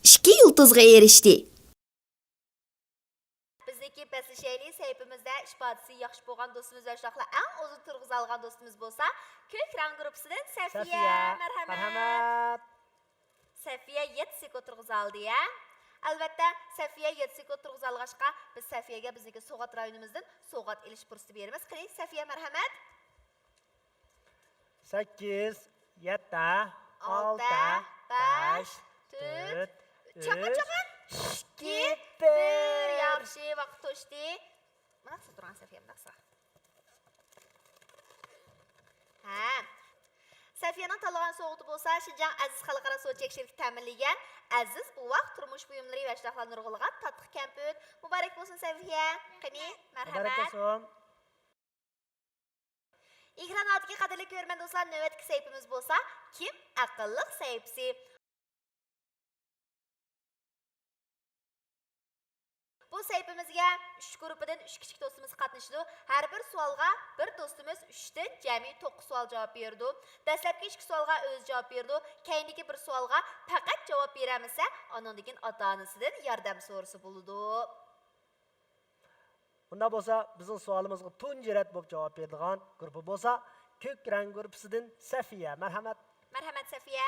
ئىككى يۇلتۇزغا ئېرىشتى. بىزنىڭكى بەسلىشەيلى سەھىپىمىزدە ئىپادىسى ياخشى بولغان دوستىمىز ۋە شۇنداقلا ئەڭ ئۇزۇن تۇرغۇزالغان دوستىمىز بولسا، كۆك رەڭ گۇرۇپپىسىدىن سەفىيە. سەفىيە، مەرھەمەت. مەرھەمەت. سەفىيە يەتتە سېكۇنت تۇرغۇزالدى، ھە؟ ئەلۋەتتە، سەفىيە يەتتە سېكۇنت تۇرغۇزالغاچقا، بىز سەفىيەگە بىزنىڭكى سوۋغات رايونىمىزدىن سوۋغات ئېلىش پۇرسىتى بېرىمىز. قېنى، سەفىيە، مەرھەمەت. سەككىز، يەتتە، ئالتە، ئالتە، بەش، بەش، تۆت، تۆت، چاققان، ئۈچ، چاققان. ئىككى، بىر. بىر. ياخشى، ۋاقىت توشتى. مۇنداق تۇرۇڭ، سەفىيە، مۇنداق. ھە. سەفىيەنىڭ تاللىغان سوۋغىتى بولسا، شىنجاڭ ئەزىز خەلقئارا سودا چەك شىركىتى تەمىنلىگەن ئەزىز بوۋاق تۇرمۇش بۇيۇملىرى ۋە شۇنداقلا نۇرغۇنلىغان تاتلىق كەمپۈت. مۇبارەك بولسۇن، سەفىيە. قېنى، مۇبارەك مەرھەمەت. بولسۇن. ئېكران ئالدىدىكى قەدىرلىك كۆرۈرمەن دوستلار، نۆۋەتتىكى سەھىپىمىز بولسا، كىم ئەقىللىق سەھىپىسى. بۇ سەھىپىمىزگە ئۈچ گۇرۇپپىدىن ئۈچ كىچىك دوستىمىز قاتنىشىدۇ. ھەر بىر سوئالغا بىر دوستىمىز ئۈچتىن جەمئىي توققۇز سوئال جاۋاب بېرىدۇ. دەسلەپكى ئىككى سوئالغا ئۆزى جاۋاب بېرىدۇ. كەينىدىكى بىر سوئالغا پەقەت جاۋاب بېرەلمىسە، ئانىڭدىن كېيىن ئاتا-ئانىسىدىن ياردەم سورىسا بولىدۇ. ئۇنداق بولسا، بىزنىڭ سوئالىمىزغا تۇنجى رەت بولۇپ جاۋاب بېرىدىغان گۇرۇپپا بولسا، كۆك رەڭ گۇرۇپپىسىدىن سەفىيە. مەرھەمەت. مەرھەمەت، سەفىيە.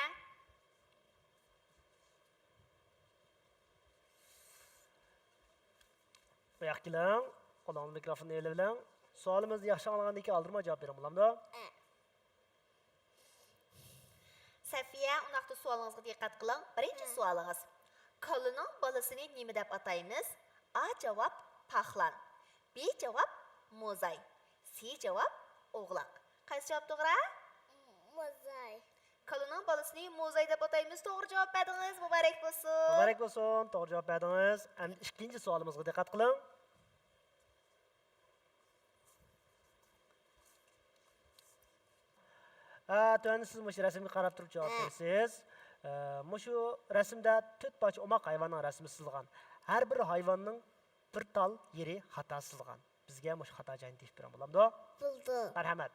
بۇياققا كېلىڭ. قولىڭىزدا مىكروفوننى ئېلىۋېلىڭ. سوئالىمىزنى ياخشى ئاڭلىغاندىن كېيىن ئالدىرىماي جاۋاب بېرىڭ، بولامدۇ؟ ئە. سەفىيە، ئۇنداقتا سوئالىڭىزغا دىققەت قىلىڭ. بىرىنچى ھە. سوئالىڭىز. كالىنىڭ بالىسىنى نېمە دەپ ئاتايمىز؟ ئا جاۋاب، پاخلان. بى جاۋاب، موزاي. سى جاۋاب، ئوغلاق. قايسى جاۋاب توغرا؟ موزاي. كالىنىڭ بالىسىنى موزاي دەپ ئاتايمىز. توغرا جاۋاب بەردىڭىز. مۇبارەك بولسۇن. مۇبارەك بولسۇن. توغرا جاۋاب بەردىڭىز. ئەمدى ئىككىنچى سوئالىمىزغا دىققەت قىلىڭ. ھە، تۆۋەندە سىز مۇشۇ رەسىمگە قاراپ تۇرۇپ جاۋاب ھە. بېرىسىز. ئە، مۇشۇ رەسىمدە تۆت پارچە ئوماق ھايۋاننىڭ رەسىمى سىزىلغان. ھەر بىر ھايۋاننىڭ بىر تال يېرى خاتا سىزىلغان. بىزگە مۇشۇ خاتا جاينى تېپىپ بېرىڭ، بولامدۇ؟ بولدى. مەرھەمەت.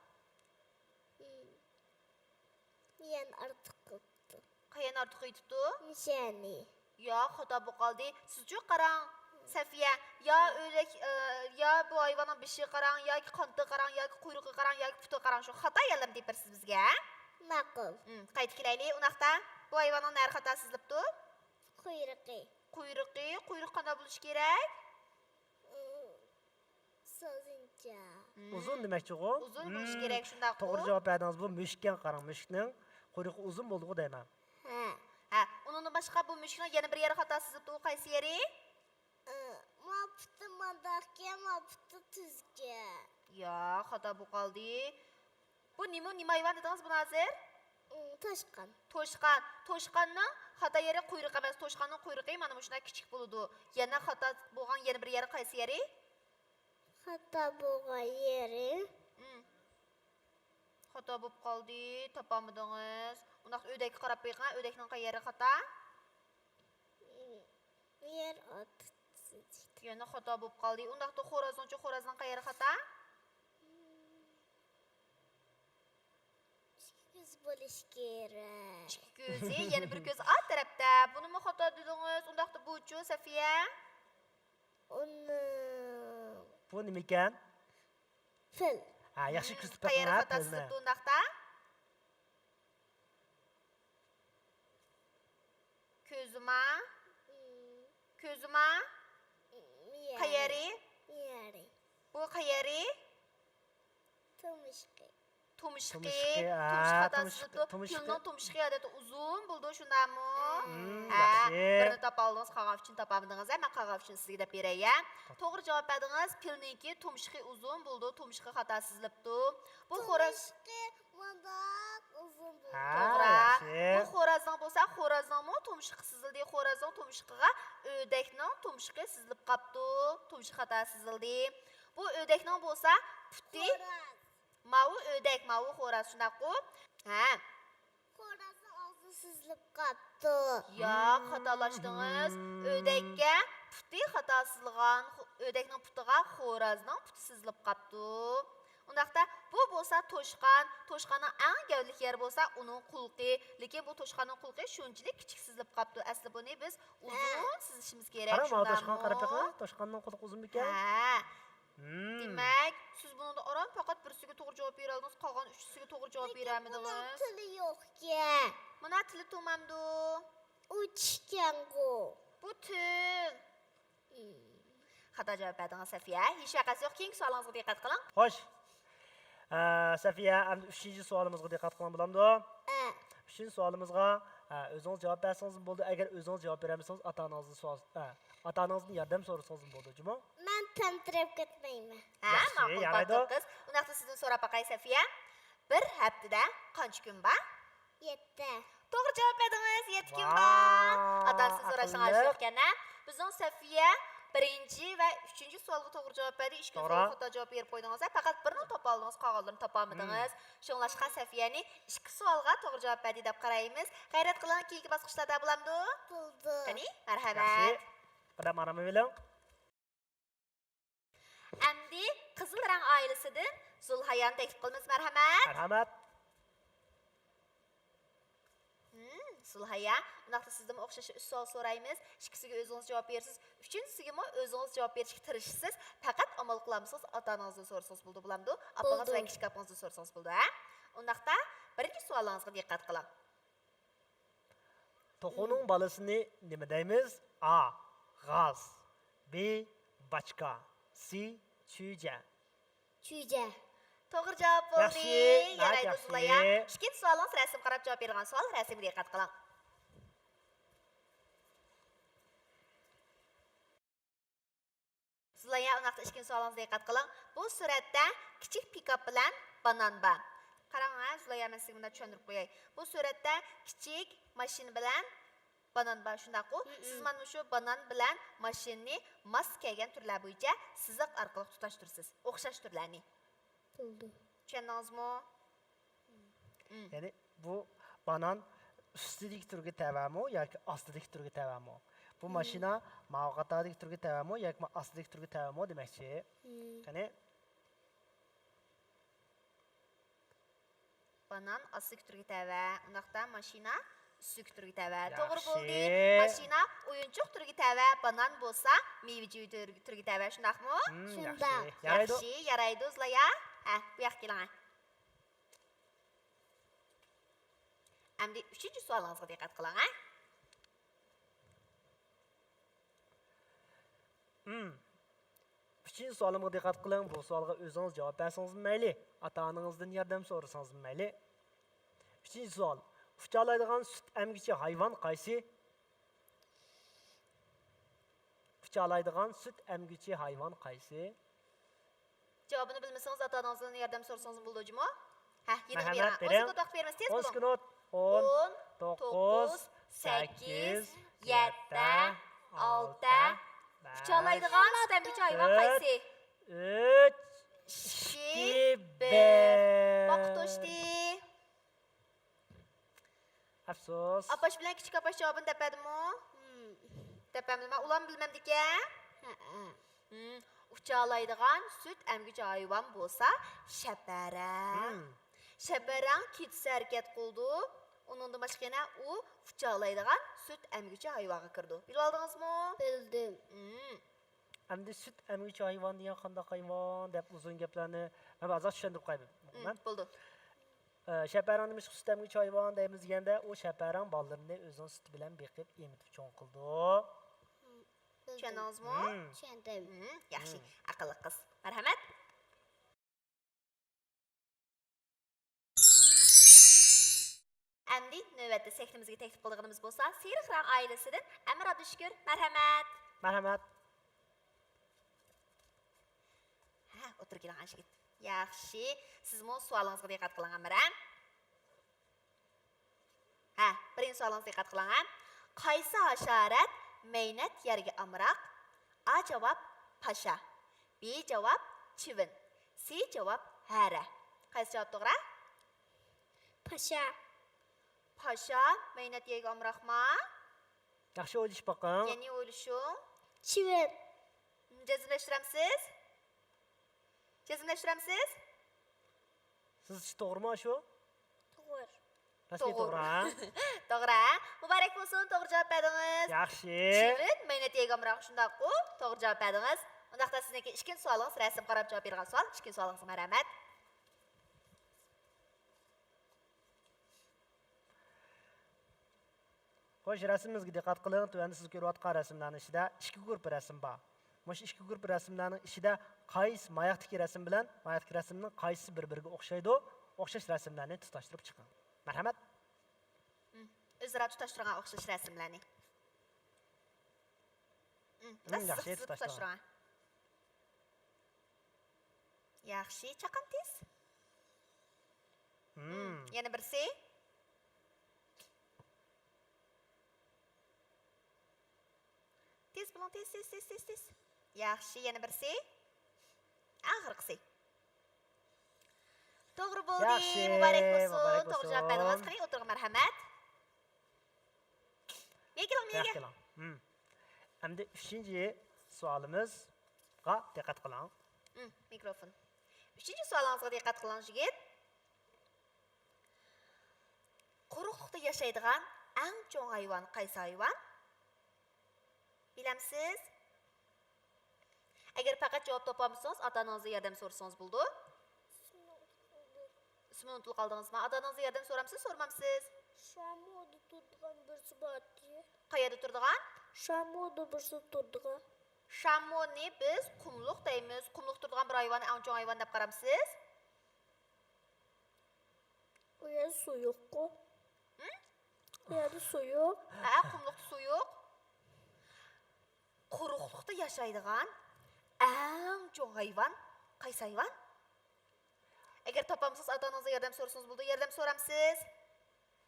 يەنە ئارتۇق قىلىپتۇ. قەيەرنى ئارتۇق ئېيتىپتۇ؟ مۇشۇنى. ياق، خاتا بولۇپ قالدى. سىزچۇ قاراڭ، سەفىيە. يا ئۆلەك، ئە، يا بۇ ھايۋاننىڭ بېشىغا قاراڭ، ياكى قانىتىغا قاراڭ، ياكى قۇيرۇقىغا قاراڭ، ياكى پۇتىغا قاراڭ، شۇ خاتا يەرلەرنى تېپىرسىز بىزگە، ھە؟ ماقۇل. ھىم، قايتا كېلەيلى. ئۇنداقتا، بۇ ھايۋاننىڭ نەرە خاتا سىزىلىپتۇ؟ قۇيرۇقى. قۇيرۇقى، قۇيرۇقى قانداق بولۇشى كېرەك؟ ئۇزۇنچە. ھىم. ئۇزۇن دېمەكچىغۇ؟ ئۇزۇن بولۇشى ھىم. كېرەك، شۇنداققۇ؟ توغرا جاۋاب بەردىڭىز. بۇ مۈشۈككەن، قاراڭ، مۈشۈكنىڭ قۇيرۇقى ئۇزۇن بولىدىغۇ دەيمەن. ھە. ھە، ئۇنىڭدىن باشقا بۇ مۈشۈكنىڭ يەنە بىر يېرى خاتا سىزىپتۇ، قايسى يېرى؟ ئى، ما پۇتى مانداقكەن، ما پۇتى تۈزكەن. ياق، خاتا بولۇپ قالدى. بۇ نېمە، نېمە ھايۋان دېدىڭىز بۇنى ھازىر؟ توشقان. توشقان. توشقاننىڭ خاتا يېرى قۇيرۇق ئەمەس. توشقاننىڭ قۇيرۇقى مانا مۇشۇنداق كىچىك بولىدۇ. يەنە خاتا بولغان يەنە بىر يەرى قايسى يەرى؟ خاتا بولغان يېرى. خاتا بولۇپ قالدى، تاپالمىدىڭىز. ئۇنداقتا ئۆدەككە قاراپ بېقىڭ، ئۆدەكنىڭ قايسى يېرى خاتا؟ يەر ئوتتۇرىسى. يەنە خاتا بولۇپ قالدى. ئۇنداقتا خورازنىڭچۇ، خورازنىڭ قايسى يېرى خاتا؟ ئىككى كۆز بولۇشى كېرەك. ئىككى كۆزى، يەنە بىر كۆزى ئا تەرەپتە. بۇنىمۇ خاتا دېدىڭىز. ئۇنداقتا بۇچۇ، سەفىيە؟ ئۇنى. بۇ نېمىكەن؟ پىل. ھە، ياخشى كۆزىتىپ بېقىڭ، قايسى يېرى خاتا سىزىلىپتۇ ئۇنداقتا؟ كۆزىما. كۆزىما. قايسى يېرى؟ بۇ قايسى يېرى؟ تۇمشۇقى. تۇمشۇقى. تۇمشۇقى، ھە، تۇمشۇق خاتا سىزىلىپتۇ. پىلنىڭ تۇمشۇقى ئادەتتە ئۇزۇن بولىدۇ، شۇنداقمۇ؟ ھە، ياخشى. بىرنى تاپالدىڭىز، قالغان ئۈچىنى تاپالمىدىڭىز، ھە، مەن قالغان ئۈچىنى سىزگە دەپ بېرەي، ھە. توغرا جاۋاب بەردىڭىز، پىلنىڭكى تۇمشۇقى ئۇزۇن بولىدۇ، تۇمشۇقى خاتا سىزىلىپتۇ. بۇ خورا- تۇمشۇقى مۇنداق ئۇزۇن بولىدۇ. ھە، توغرا. ياخشى. بۇ خورازنىڭ بولسا، خورازنىڭمۇ تۇمشۇقى سىزىلدى، خورازنىڭ تۇمشۇقىغا ئۆدەكنىڭ تۇمشۇقى سىزىلىپ قاپتۇ، تۇمشۇق خاتا سىزىلدى. بۇ ئۆدەكنىڭ بولسا پۇتى. خورا- ماۋۇ ئۆدەك، ماۋۇ خوراز، شۇنداققۇ؟ ھە. خورازنىڭ ئاغزى سىزىلىپ قاپتۇ. ياق، خاتالاشتىڭىز. ئۆدەككە پۇتى خاتا سىزىلغان، خو-، ئۆدەكنىڭ پۇتىغا خورازنىڭ پۇتى سىزىلىپ قاپتۇ. ئۇنداقتا بۇ بولسا توشقان، توشقاننىڭ ئەڭ گەۋدىلىك يېرى بولسا ئۇنىڭ قۇلىقى. لېكىن بۇ توشقاننىڭ قۇلىقى شۇنچىلىك كىچىك سىزىلىپ قاپتۇ. ئەسلى بۇنى بىز ئۇزۇن سىزىشىمىز كېرەك، قاراڭ، مانا شۇنداقمۇ؟ توشقان، قاراپ بېقىڭ، توشقاننىڭ قۇلىقى ئۇزۇنمىكەن؟ ھە. دېمەك، سىز بۇنىڭدا ئاران پەقەت بىرسىگە توغرا جاۋاب بېرەلىدىڭىز، قالغان ئۈچىسىگە توغرا جاۋاب بېرەلمىدىڭىز. لېكىن بۇنىڭ تىلى يوقكەن. مانا تىلى تۇرمامدۇ؟ ئۇچكەنغۇ. بۇ تىل. خاتا جاۋاب بەردىڭىز، سەفىيە. ھېچ ۋەقەسى يوق. كېيىنكى سوئالىڭىزغا دىققەت قىلىڭ. خوش. ئە، سەفىيە، ئەمدى ئۈچىنچى سوئالىمىزغا دىققەت قىلىڭ، بولامدۇ؟ ئە. ئۈچىنچى سوئالىمىزغا، ئە، ئۆزىڭىز جاۋاب بەرسىڭىزمۇ بولىدۇ. ئەگەر ئۆزىڭىز جاۋاب بېرەلمىسىڭىز، ئاتا-ئانىڭىزدىن سوئال، ئە، ئاتا-ئانىڭىزدىن ياردەم سورىسىڭىزمۇ بولىدۇ، جۇمۇ؟ مەن تەمتىرەپ كەتمەيمەن. ھە، ياخشى، ماقۇل، يارايدۇ. تاتلىق قىز. ئۇنداقتا سىزدىن سوراپ باقاي، سەفىيە. بىر ھەپتىدە قانچە كۈن بار؟ يەتتە. توغرا جاۋاب بەردىڭىز، يەتتە كۈن بار. ۋاي، ئاتا-ئانىسىدىن سوراشنىڭ ئاقىللىق. ئارزۇ يوقكەن، ھە؟ بىزنىڭ سەفىيە بىرىنچى ۋە ئۈچىنچى سوئالغا توغرا جاۋاب بەردى، ئىككىنچى سوئالغا خاتا جاۋاب بېرىپ قويدىڭىز، ھە؟ پەقەت بىرنى تاپالدىڭىز، قالغانلىرىنى تاپالمىدىڭىز. شۇڭلاشقا سەفىيەنى ئىككى سوئالغا توغرا جاۋاب بەردى دەپ قارايمىز. غەيرەت قىلىڭ، كېيىنكى باسقۇچلاردا بولامدۇ؟ بولدى. قېنى، مەرھەمەت. ياخشى. قەدەم ئارام ئېلىڭ. ئەمدى قىزىل رەڭ ئائىلىسىدىن زۇلھايانى تەكلىپ قىلىمىز، مەرھەمەت. مەرھەمەت. ھىم، زۇلھايا، ئۇنداقتا سىزدىنمۇ ئوخشاش ئۈچ سوئال سورايمىز. ئىككىسىگە ئۆزىڭىز جاۋاب بېرىسىز، ئۈچىنچىسىگىمۇ ئۆزىڭىز جاۋاب بېرىشكە تىرىشىسىز. پەقەت ئامال قىلالمىسىڭىز، ئاتا-ئانىڭىزدىن سورىسىڭىز بولىدۇ، بولامدۇ؟ ئاپىڭىز ۋە كىچىك ئاپىڭىزدىن سورىسىڭىز بولىدۇ، ھە؟ ئۇنداقتا بىرىنچى سوئالىڭىزغا دىققەت قىلىڭ. توخۇنىڭ بالىسىنى نېمە دەيمىز؟ ئا، غاز. بى، باچكا. سى، چۈجە. چۈجە. توغرا جاۋاب بولدى. ياخشى، يارايدۇ، ياخشى. زۇلايا. ئىككىنچى سوئالىڭىز رەسىمگە قاراپ جاۋاب بېرىدىغان سوئال. رەسىمگە دىققەت قىلىڭ. زۇلايا، ئۇنداقتا ئىككىنچى سوئالىڭىزغا دىققەت قىلىڭ. بۇ سۈرەتتە كىچىك پىكاپ بىلەن بانان بار. قاراڭ ھە، زۇلايا، مەن سىزگە مۇنداق چۈشەندۈرۈپ قوياي. بۇ سۈرەتتە كىچىك ماشىنا بىلەن بانان بار، شۇنداققۇ؟ مم. سىز مانا مۇشۇ بانان بىلەن ماشىنىنى ماس كەلگەن تۈرلەر بويىچە سىزىق ئارقىلىق تۇتاشتۇرىسىز. ئوخشاش تۈرلەرنى. بولدى. چۈشەندىڭىزمۇ؟ مم. يەنى بۇ بانان ئۈستىدىكى تۈرگە تەۋەمۇ ياكى ئاستىدىكى تۈرگە تەۋەمۇ؟ بۇ مم. ماشىنا ماۋۇ قاتاردىكى تۈرگە تەۋەمۇ ياكى ئاستىدىكى تۈرگە تەۋەمۇ دېمەكچى. مم. قېنى؟ بانان ئاستىدىكى تۈرگە تەۋە، ئۇنداقتا ماشىنا ئۈستىدىكى تۈرگە تەۋە. ياخشى. توغرا بولدى. ماشىنا ئويۇنچۇق تۈرگە تەۋە، بانان بولسا مېۋە جىۋى تۈرگە، تۈرگە تەۋە، شۇنداقمۇ؟ مم، شۇنداق. ياخشى. يارايدۇ. ياخشى، يارايدۇ، زۇلايا. ھە، بۇ ياققا كېلىڭ، ھە. ئەمدى ئۈچىنچى سوئالىڭىزغا دىققەت قىلىڭ، ھە. مم. ئۈچىنچى سوئالىمغا دىققەت قىلىڭ. بۇ سوئالغا ئۆزىڭىز جاۋاب بەرسىڭىزمۇ مەيلى، ئاتا-ئانىڭىزدىن ياردەم سورىسىڭىزمۇ مەيلى. ئۈچىنچى سوئال. ئۇچالايدىغان سۈت ئەمگۈچى ھايۋان قايسى؟ ئۇچالايدىغان سۈت ئەمگۈچى ھايۋان قايسى؟ جاۋابىنى بىلمىدىم. سىڭىز ئاتا-ئانىڭىزدىن ياردەم سورىسىڭىزمۇ بولىدۇ جۇمۇ. ھە، يېنىغا بېرىڭ. ئون سېكۇنت ۋاقىت بېرىمىز، تېز بولۇڭ. ئون سېكۇنت. ئون، توققۇز، سەككىز، يەتتە، ئالتە. ئۇچالايدىغان سۈت ئەمگۈچى ھايۋان قايسى؟ ئۈچ، ئىككى، بىر. ۋاقىت توشتى. ئەپسۇس. ئاپاش بىلەن كىچىك ئاپاش جاۋابىنى دەپ بەردىمۇ؟ دەپ بەرمىدىم. مەن ئۇلارمۇ بىلمەمدىكەن. ھەئە. ئۇچالايدىغان سۈت ئەمگۈچى ھايۋان بولسا شەپەرەڭ. شەپەرەڭ كېچىسى ھەرىكەت قىلىدۇ. ئۇنىڭدىن باشقا يەنە ئۇ ئۇچالايدىغان سۈت ئەمگۈچى ھايۋانغا كىرىدۇ. بىلىۋالدىڭىزمۇ؟ بىلدىم. ئەمدى سۈت ئەمگۈچى ھايۋان دېگەن قانداق ھايۋان دەپ ئۇزۇن گەپلەرنى مەن ئازراق چۈشەندۈرۈپ قوياي. شەپەرەڭ نېمىشقا سۈت ئەمگۈچى ھايۋان دەيمىز دېگەندە، ئۇ شەپەرەڭ بالىلىرىنى ئۆزىنىڭ سۈتى بىلەن بېقىپ، ئېمىتىپ چوڭ قىلىدۇ. چۈشەندىڭىزمۇ؟ چۈشەندىم. ياخشى، ئەقىللىق قىز. مەرھەمەت. ئەمدى نۆۋەتتە سەھنىمىزگە تەكلىپ قىلىدىغىنىمىز بولسا سېرىق رەڭ ئائىلىسىدىن ئەمىر ئابدۇشۈكۈر. مەرھەمەت. مەرھەمەت. ھە، ئوتتۇرىغا كېلىڭ ئايشىگۈل. ياخشى، سىزمۇ سوئالىڭىزغا دىققەت قىلىڭ ئەمىر. ھە، بىرىنچى سوئالىڭىزغا دىققەت قىلىڭ ھە. قايسى ھاشارات مەينەت يەرگە ئامراق؟ ئا جاۋاب پاشا، بى جاۋاب چىۋىن، سى جاۋاب ھەرە. قايسى جاۋاب توغرا؟ پاشا. پاشا مەينەت يەرگە ئامراقما؟ ياخشى ئويلىشىپ باقىڭ. يەنە ئويلىشىڭ. چىۋىن. جەزملەشتۈرەمسىز؟ جەزملەشتۈرەمسىز؟ سىزچە توغرىمۇ ئاشۇ؟ توغرا. رەسمىي توغرا. توغرا، ھە؟ توغرا، ھە؟ مۇبارەك بولسۇن، توغرا جاۋاب بەردىڭىز. ياخشى. چىۋىن مەينەت يەرگە ئامراق، شۇنداققۇ؟ توغرا جاۋاب بەردىڭىز. ئۇنداقتا سىزنىڭكى ئىككىنچى سوئالىڭىز، رەسىمگە قاراپ جاۋاب بېرىدىغان سوئال. ئىككىنچى سوئالىڭىزغا مەرھەمەت. خوش، رەسىمىمىزگە دىققەت قىلىڭ. تۆۋەندە سىز كۆرۈۋاتقان رەسىملەرنىڭ ئىچىدە ئىككى گۇرۇپپا رەسىم بار. مۇشۇ ئىككى گۇرۇپپا رەسىملەرنىڭ ئىچىدە قايسى ماياقتىكى رەسىم بىلەن ماياقتىكى رەسىمنىڭ قايسىسى بىر-بىرىگە ئوخشايدۇ؟ ئوخشاش رەسىملەرنى تۇتاشتۇرۇپ چىقىڭ. مەرھەمەت. ئۆزئارا تۇتاشتۇرغان ئوخشاش رەسىملەرنى. ھىم، ياخشى، تۇتاشتۇرغان. ياخشى، چاققان تېز. ھىم. يەنە بىرسى. تېز بولۇڭ، تېز، تېز، تېز، تېز، تېز. ياخشى، يەنە بىرسى. ئاخىرقىسى. توغرا بولدى. ياخشى، مۇبارەك بولسۇن. مۇبارەك بولسۇن. توغرا جاۋاب بەردىڭىز. قېنى، ئولتۇرغا مەرھەمەت. مېيىگە كېلىڭ، مېيىگە. مېيىگە كېلىڭ. ھىم. ئەمدى ئۈچىنچى سوئالىمىزغا دىققەت قىلىڭ. ھىم، مىكروفون. ئۈچىنچى سوئالىڭىزغا دىققەت قىلىڭ، يىگىت. قۇرۇقلۇقتا ياشايدىغان ئەڭ چوڭ ھايۋان قايسى ھايۋان؟ بىلەمسىز؟ ئەگەر پەقەت جاۋاب تاپالمىسىڭىز، ئاتا-ئانىڭىزدىن ياردەم سورىسىڭىز بولىدۇ. ئىسمىنى ئۇنتۇپ قالدىڭىزمۇ؟ ئاتا-ئانىڭىزدىن ياردەم سورامسىز، سورىمامسىز؟ شامۇدا تۇرىدىغان بىرسى بار ئىدى. قەيەردە تۇرىدىغان؟ شامۇدا بىرسى تۇرىدىغان. شامۇنى بىز قۇملۇق دەيمىز. قۇملۇق تۇرىدىغان بىر ھايۋان، ئەڭ چوڭ ھايۋان دەپ قارامسىز؟ ئۇ يەردە سۇ يوققۇ. ھىم؟ ئۇ يەردە سۇ يوق. ھە، قۇملۇقتا سۇ يوق. قۇرۇقلۇقتا ياشايدىغان ئەڭ چوڭ ھايۋان قايسى ھايۋان؟ ئەگەر تاپالمىسىڭىز، ئاتا-ئانىڭىزدىن ياردەم سورىسىڭىز بولىدۇ. ياردەم سورامسىز؟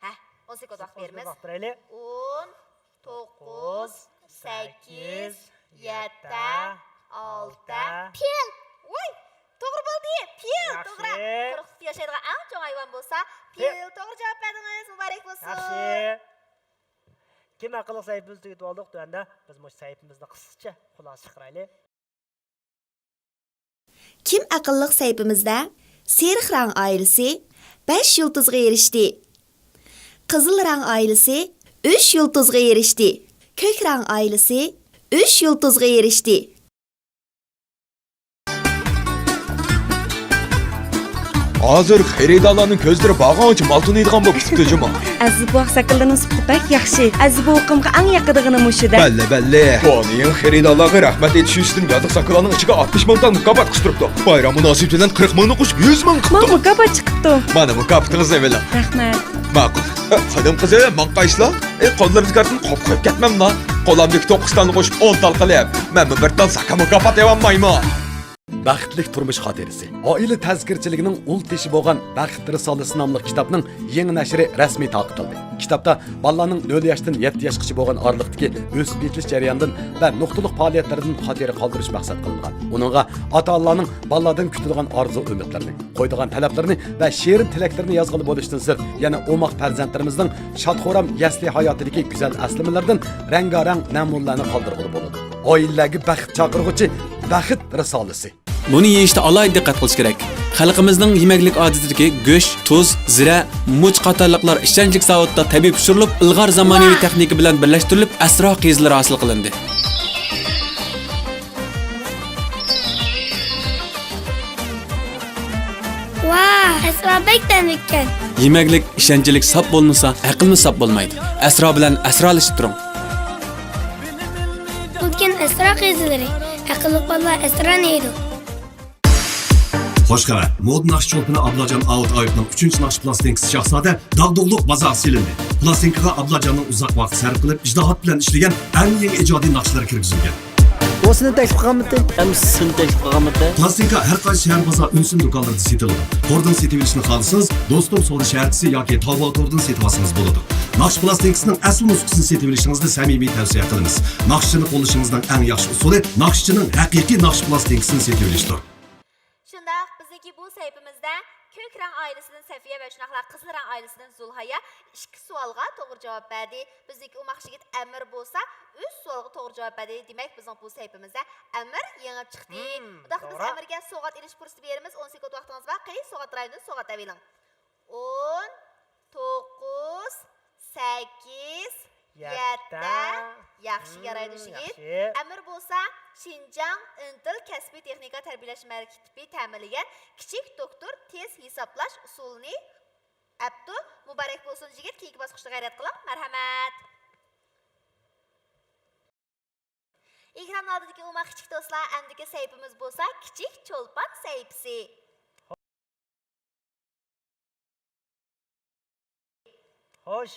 ھە، ئون سېكۇنت ۋاقىت بېرىمىز. ئون سېكۇنت ۋاقىت بېرەيلى. ئون، توققۇز، سەككىز، يەتتە، ئالتە. پىل! ۋاي، توغرا بولدى. پىل، ياخشى. توغرا. قۇرۇقلۇقتا ياشايدىغان ئەڭ چوڭ ھايۋان بولسا پىل. پىل. توغرا جاۋاب بەردىڭىز. مۇبارەك بولسۇن. ياخشى. كىم ئەقىللىق سەھىپىمىزنى تۈگىتىۋالدۇق. تۆۋەندە بىز مۇشۇ سەھىپىمىزنى قىسقىچە خۇلاسە چىقىرايلى. كىم ئەقىللىق سەھىپىمىزدە سېرىق رەڭ ئائىلىسى بەش يۇلتۇزغا ئېرىشتى. قىزىل رەڭ ئائىلىسى ئۈچ يۇلتۇزغا ئېرىشتى. كۆك رەڭ ئائىلىسى ئۈچ يۇلتۇزغا ئېرىشتى. ھازىر خېرىدارلارنىڭ كۆزلىرى بارغانچە مال تونۇيدىغان بولۇپ كېتىپتۇ جۇمۇ. ئەزىز بوۋاق ساكىلىرىنىڭ سۈپىتى بەك ياخشى. ئەزىز بوۋىقىمغا ئەڭ يېقىدىغىنى مۇشۇ-دە. بەللى، بەللى. بۇنىڭ خېرىدارلارغا رەھمەت ئېيتىش يۈزىسىدىن يازلىق ساكىلارنىڭ ئىچىگە ئاتمىش مىڭ تال مۇكاپات قىستۇرۇپتۇ. بايرام مۇناسىۋىتى بىلەن قىرىق مىڭنى قوشۇپ يۈز مىڭ قىپتۇ. ماڭا مۇكاپات چىقىپتۇ. مانا مۇكاپىتىڭىز ئېلىڭ. رەھمەت. ماقۇل. خېنىم قىزى، ماڭقايسىلا؟ ئى، قوللىرىمدىكى كارتىنى قوپۇپ قويۇپ كەتمەملا؟ قولامدىكى توققۇز تالنى قوشۇپ ئون تال قىلىپ، مەنمۇ بىر تال ساكا مۇكاپات ئېۋالمايمۇ؟ بەختلىك تۇرمۇش خاتىرىسى. ئائىلە تەزكىرىچىلىكىنىڭ ئۇل تېشى بولغان بەخت رىسالىسى ناملىق كىتابنىڭ يېڭى نەشرى رەسمىي تارقىتىلدى. كىتابتا بالىلارنىڭ نۆل ياشتىن يەتتە ياشقىچە بولغان ئارىلىقتىكى ئۆسۈپ يېتىلىش جەريانىدىن ۋە نۇقتىلىق پائالىيەتلىرىدىن خاتىرە قالدۇرۇش مەقسەت قىلىنغان. ئۇنىڭغا ئاتا-ئانىلارنىڭ بالىلاردىن كۈتىدىغان ئارزۇ-ئۈمىدلىرىنى، قويىدىغان تەلەپلىرىنى ۋە شېرىن تىلەكلىرىنى يازغىلى بولۇشتىن سىرت، يەنە ئوماق پەرزەنتلىرىمىزنىڭ شادخۇرام يەسلى ھاياتىدىكى گۈزەل ئەسلىمىلىرىدىن رەڭگارەڭ نەمۇنىلەرنى قالدۇرغىلى بولىدۇ. ئائىلىلەرگە بەخت چاقىرغۇچى بەخت رىسالىسى. بۇنى يېيىشتە ئالاھىدە دىققەت قىلىش كېرەك. خەلقىمىزنىڭ يېمەكلىك ئادىتىدىكى گۆش، تۇز، زىرە، مۇچ قاتارلىقلار ئىشەنچلىك زاۋۇتتا تەبىئىي پىشۇرۇلۇپ، ئىلغار زامانىۋى تېخنىكا بىلەن بىرلەشتۈرۈلۈپ، ئەسرا قېزىلىرى ھاسىل قىلىندى. ۋاھ، ئەسرا بەك تەملىككەن. يېمەكلىك ئىشەنچلىك ساپ بولمىسا، ئەقىلمۇ ساپ بولمايدۇ. ئەسرا بىلەن ئەسرالىشىپ تۇرۇڭ. بۇ كەن ئەسرا قېزىلىرى. ئەقىللىق بالىلار ئەسرانى يەيدۇ. خوش خەۋەر! مودا ناخشا چولپىنى ئابلاجان ئاۋۇت ئايۇپنىڭ ئۈچىنچى ناخشا پىلاستىنكىسى شاھزادە داغدۇغىلىق بازارغا سېلىندى. پىلاستىنكىغا ئابلاجاننىڭ ئۇزاق ۋاقىت سەرپ قىلىپ، ئىجتىھات بىلەن ئىشلىگەن ئەڭ يېڭى ئىجادىي ناخشىلار كىرگۈزۈلگەن. ئۇ سېنى تەكلىپ قىلغانمىدى؟ ئەمىسە سېنى تەكلىپ قىلغانمىدى؟ پىلاستىنكا ھەر قايسى شەھەر بازار ئۈنسىن دۇكانلىرىدا سېتىلىدۇ. توردىن سېتىۋېلىشنى خالىسىڭىز، دوستۇم سودا شەھەرچىسى ياكى تاۋاۋ توردىن سېتىۋالسىڭىز بولىدۇ. ناخشا پىلاستىنكىسىنىڭ ئەسلى نۇسخىسىنى سېتىۋېلىشىڭىزنى سەمىمىي تەۋسىيە قىلىمىز. ناخشىچىنى قوللىشىڭىزنىڭ ئەڭ ياخشى ئۇسۇلى ناخشىچىنىڭ ھەقىقىي ناخشا پىلاستىنكىسىنى سېتىۋېلىشتۇر. شۇنداق، بىزنىڭكى بۇ سەھىپىمىزدە كۆك رەڭ ئائىلىسىدىن سەفىيە ۋە شۇنداقلا قىزىل رەڭ ئائىلىسىدىن زۇلھايا ئىككى سوئالغا توغرا جاۋاب بەردى. بىزنىڭكى ئوماق يىگىت ئەمىر بولسا ئۈچ سوئالغا توغرا جاۋاب بەردى. دېمەك، بىزنىڭ بۇ سەھىپىمىزدە ئەمىر يېڭىپ چىقتى. مم، ئۇنداقتا بىز توغرا. ئەمىرگە سوۋغات ئېلىش پۇرسىتى بېرىمىز. ئون سېكۇنت ۋاقتىڭىز بار. قېنى، سوۋغات رايونىدىن سوۋغات ئەۋېلىڭ. ئون، توققۇز، سەككىز، يەتتە. يەتتە. ياخشى، مم، يارايدۇ، يىگىت. ياخشى. ئەمىر بولسا شىنجاڭ ئىنتىل كەسپىي تېخنىكا تەربىيەلەش مەكتىپى تەمىنلىگەن كىچىك دوكتور تېز ھېسابلاش ئۇسۇلىنى ئەپتۇ. مۇبارەك بولسۇن، يىگىت. كېيىنكى باسقۇچتا غەيرەت قىلىڭ. مەرھەمەت. ئېكران ئالدىدىكى ئوماق كىچىك دوستلار، ئەمدىكى سەھىپىمىز بولسا كىچىك چولپان سەھىپىسى. خوش،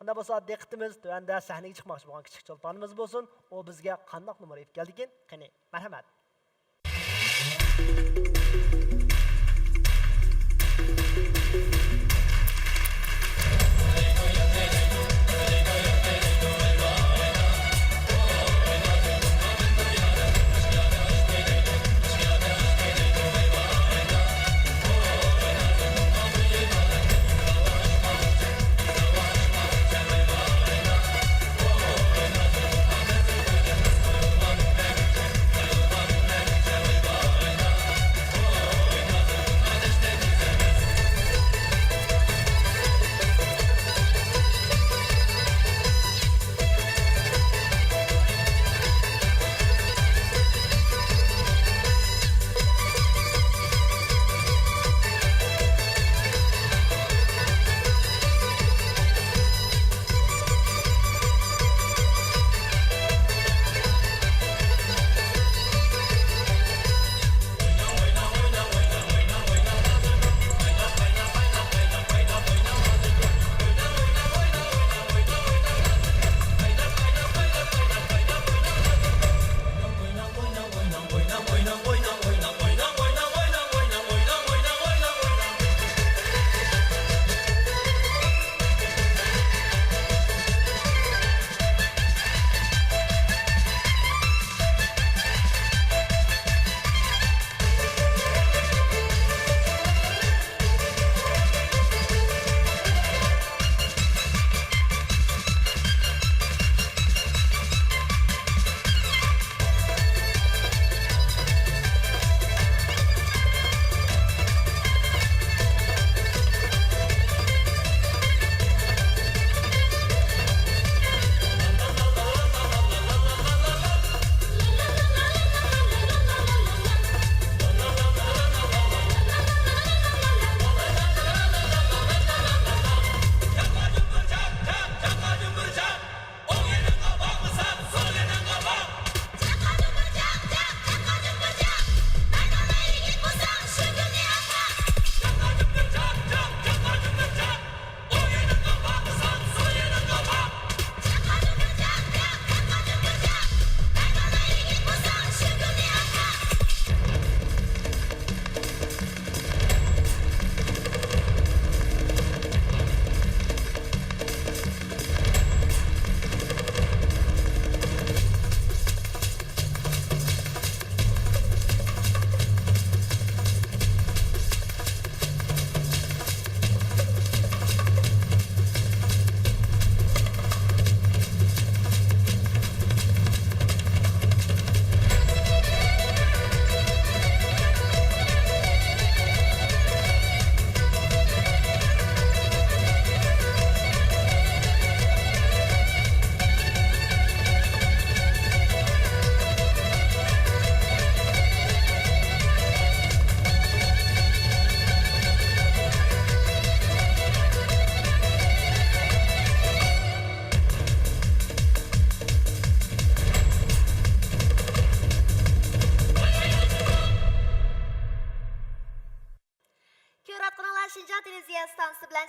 ئۇنداق بولسا دىققىتىمىز تۆۋەندە سەھنىگە چىقماقچى بولغان كىچىك چولپانىمىز بولسۇن. ئۇ بىزگە قانداق نومۇر ئېلىپ كەلدىكىن؟ قېنى، مەرھەمەت.